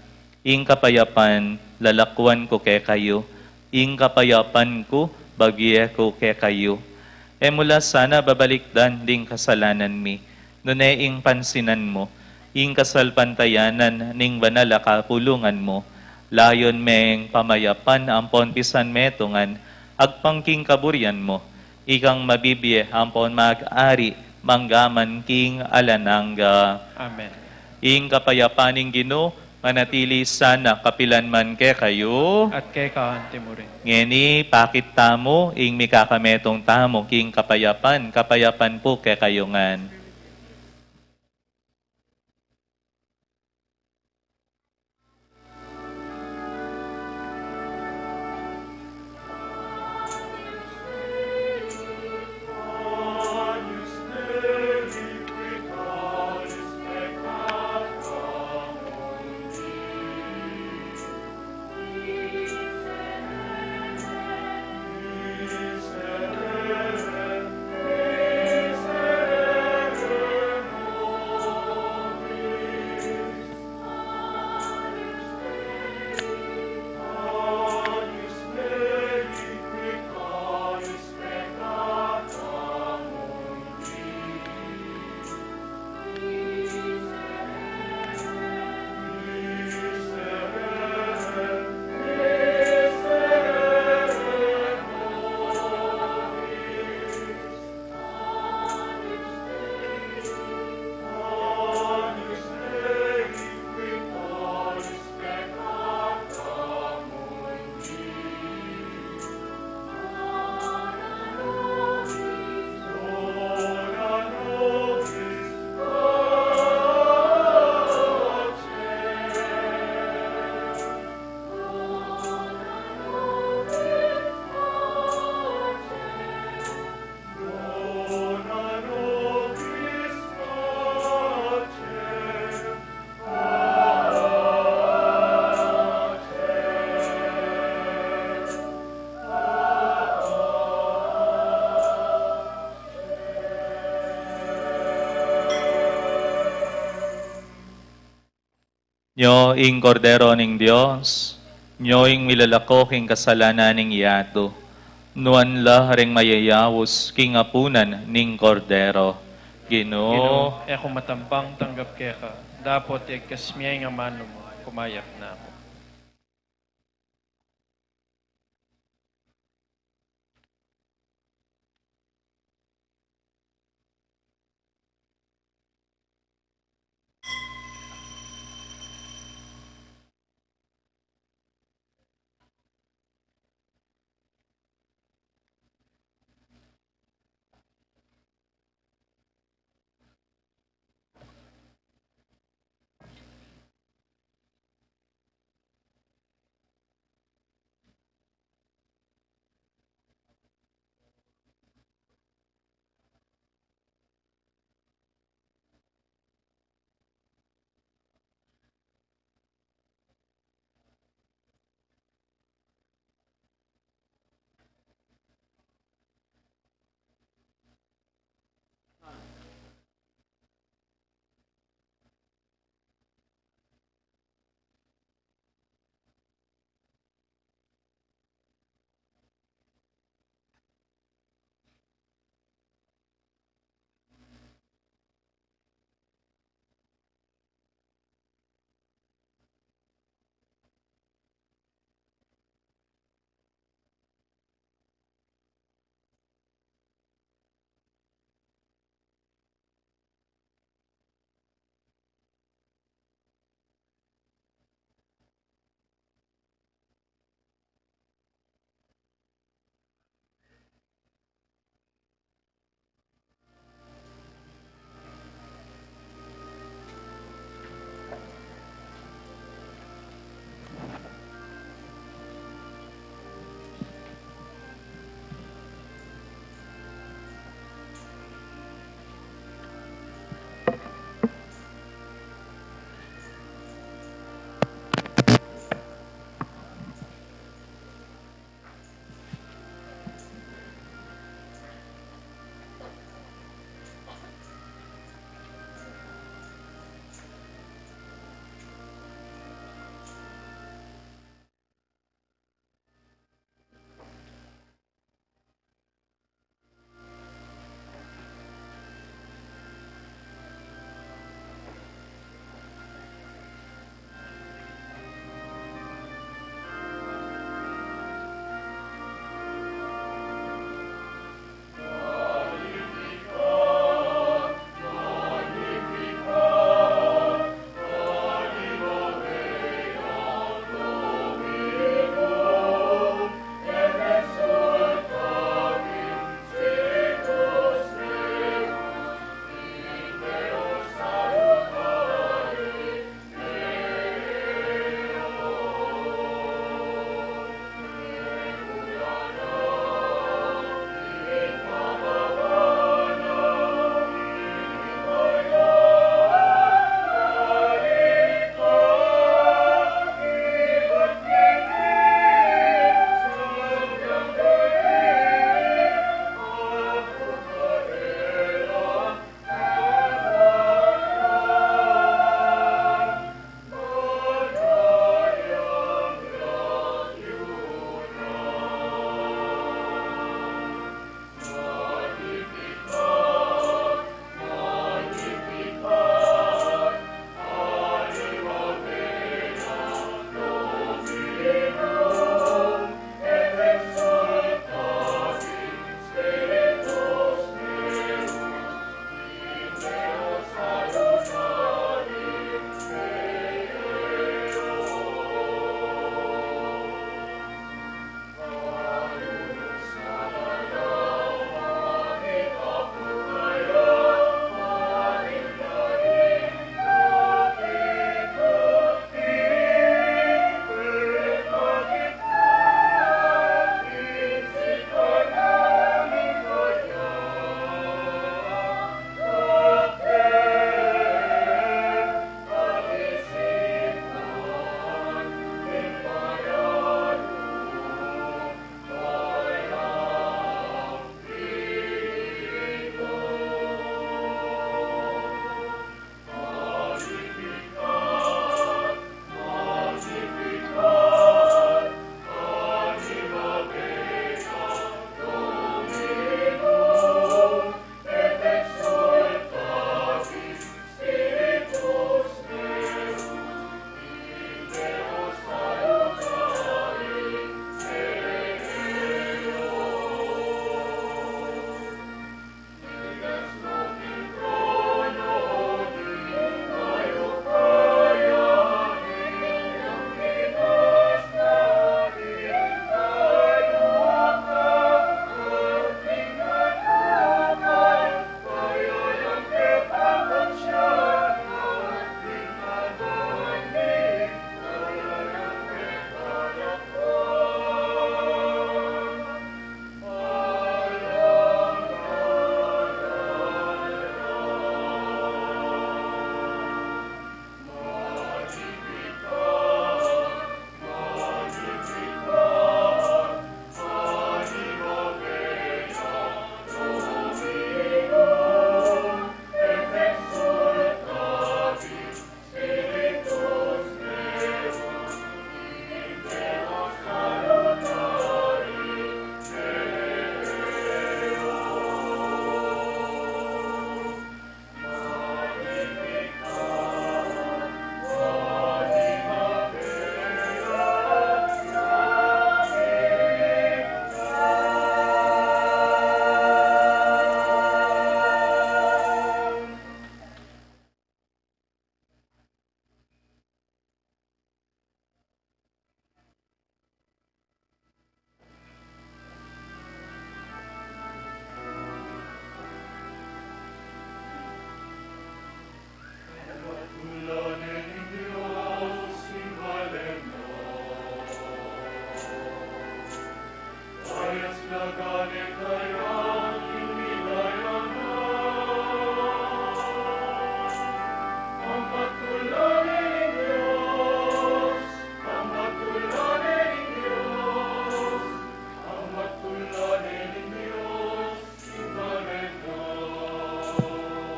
"Ing kapayapan lalakwan ku kekayu, ing kapayapan ku babie ku kekayu." E mu la sana babalikdan ding kasalanan mi, nune ing pansinan mu ing kasalpantayanan ning banal a kapulungan mu, layun meng pamayapan ampon pisanmetungan agpang king kaburian mu, ikang mabibie ampon mag-ari mangga man king alang angga. Amen. Ing kapayapan ning Ginu manatili sana kapilan man kekayu. At keka anti mu rin. Ngeni, pakit tamu ing mikakametung tamu king kapayapan, kapayapan pu kekayu ngan. Nyo ing Kordero ning Dios, nyo ing milalako king kasalanan ning yatu. Nuan la ring mayayaus king apunan ning Kordero. Ginu, Ginu, e ku matampang tanggap keka, dapot igkas mu ing amanu mu, kumayap na ku.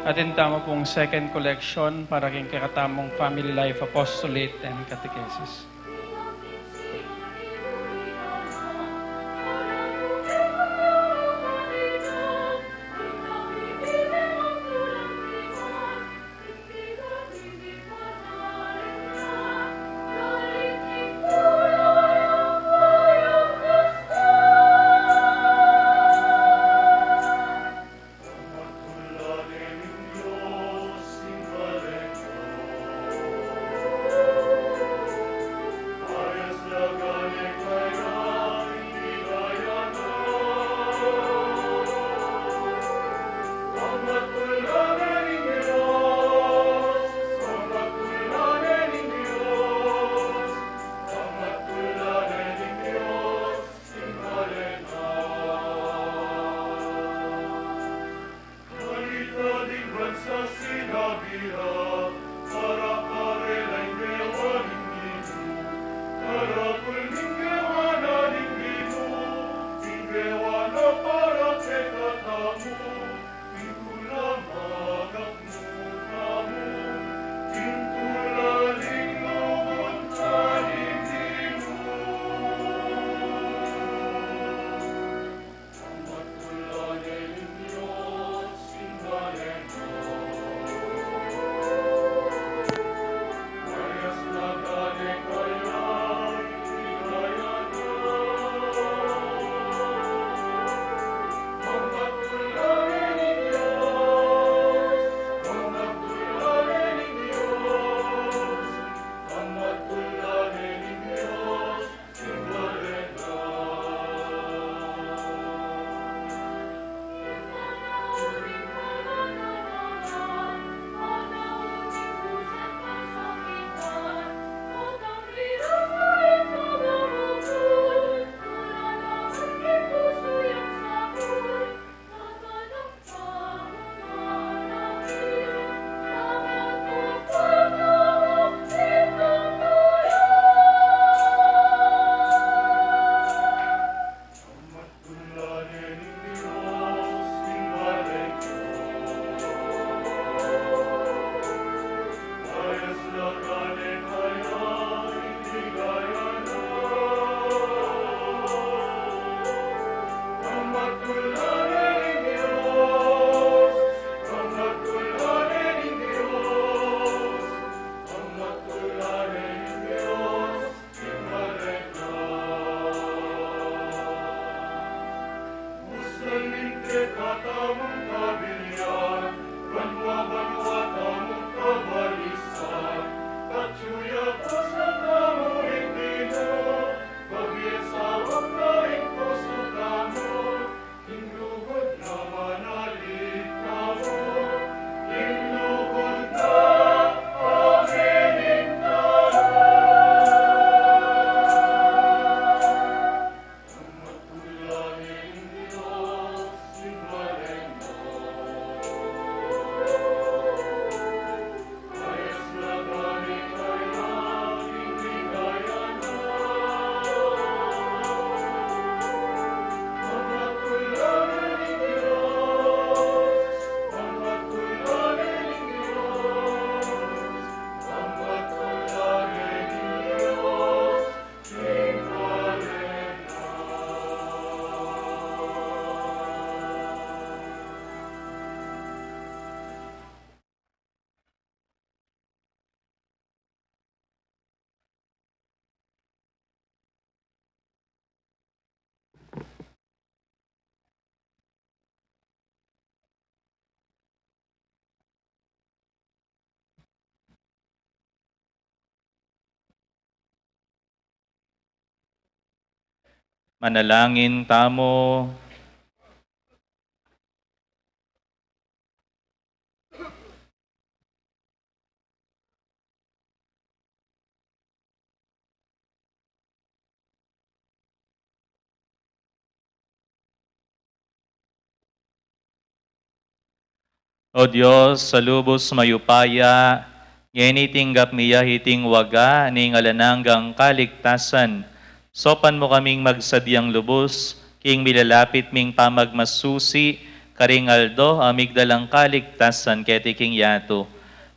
Atin tamu pung second collection para king kekatamung Family Life Apostolate and Catechesis. Manalangin tamu. O Dios, a lubus mayupaya, ngeni tinggap mi ya iting waga ning alang anggang kaligtasan. Saupan mu kaming magsadyang lubus king milalapit ming pamagmasusi karing aldo a migdalang kaligtasan keti king yatu.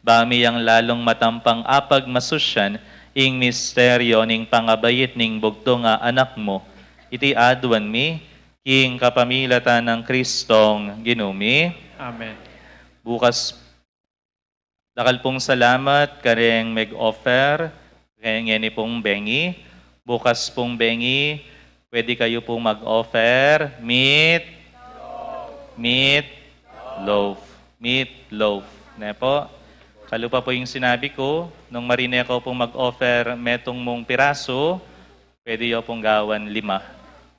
Ba mi yang lalung matampang apagmasusyan ing misteryo ning pangabait ning bugtung a Anak mu. Iti aduan mi king kapamilatan nang Kristong Ginu mi. Amen. Bukas, dakal pung salamat kareng meg-offer, kareng ngeni pung bengi. Bukas pung bengi, pwede kayu pung mag-offer meat, meat loaf, meat loaf. Ne po? Kalupa po yung sinabi ko, nung marine ko pung mag-offer metung mung piraso, pwede yo pung gawan lima.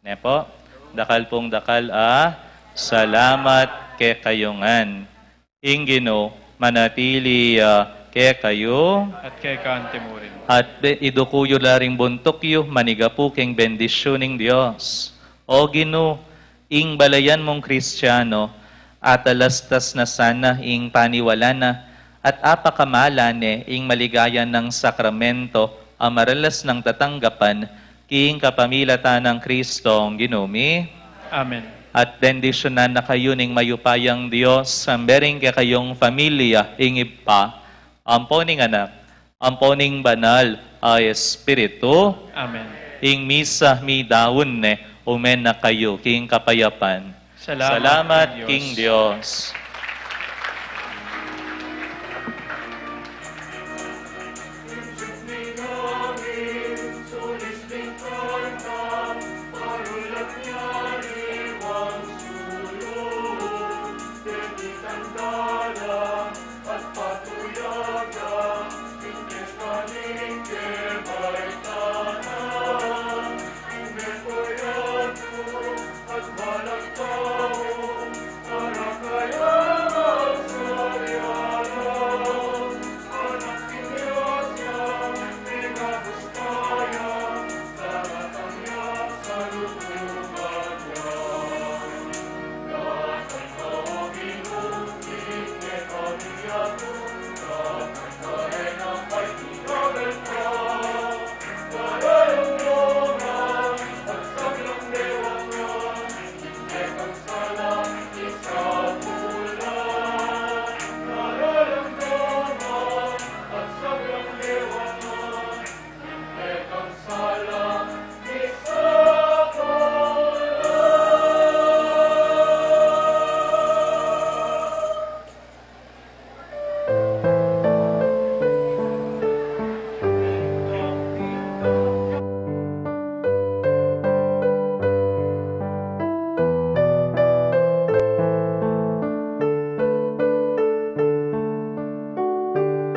Ne po? Dakal pung dakal a salamat kekayu ngan. Ing Ginu manatili ya kekayu. At keka antimurin. At be-, iduku yu la ring buntuk yu, manigapu king bendisyun ning Dios. O Ginu, ing balayan mung Kristiano, atalastas na sana ing paniwala na, at apakamala ne ing maligayan nang sakramento a maralas nang tatanggapan, king kapamilatan nang Kristong Ginu mi. Amen. At bendisyunan na kayu ning mayupayang Dios, ampo ring kekayung familia, ing Ibpa, ampo ning Anak, ampo ning Banal a Espiritu. Amen. Ing misa midaun ne, ume na kayu king kapayapan. Salamat king Dios.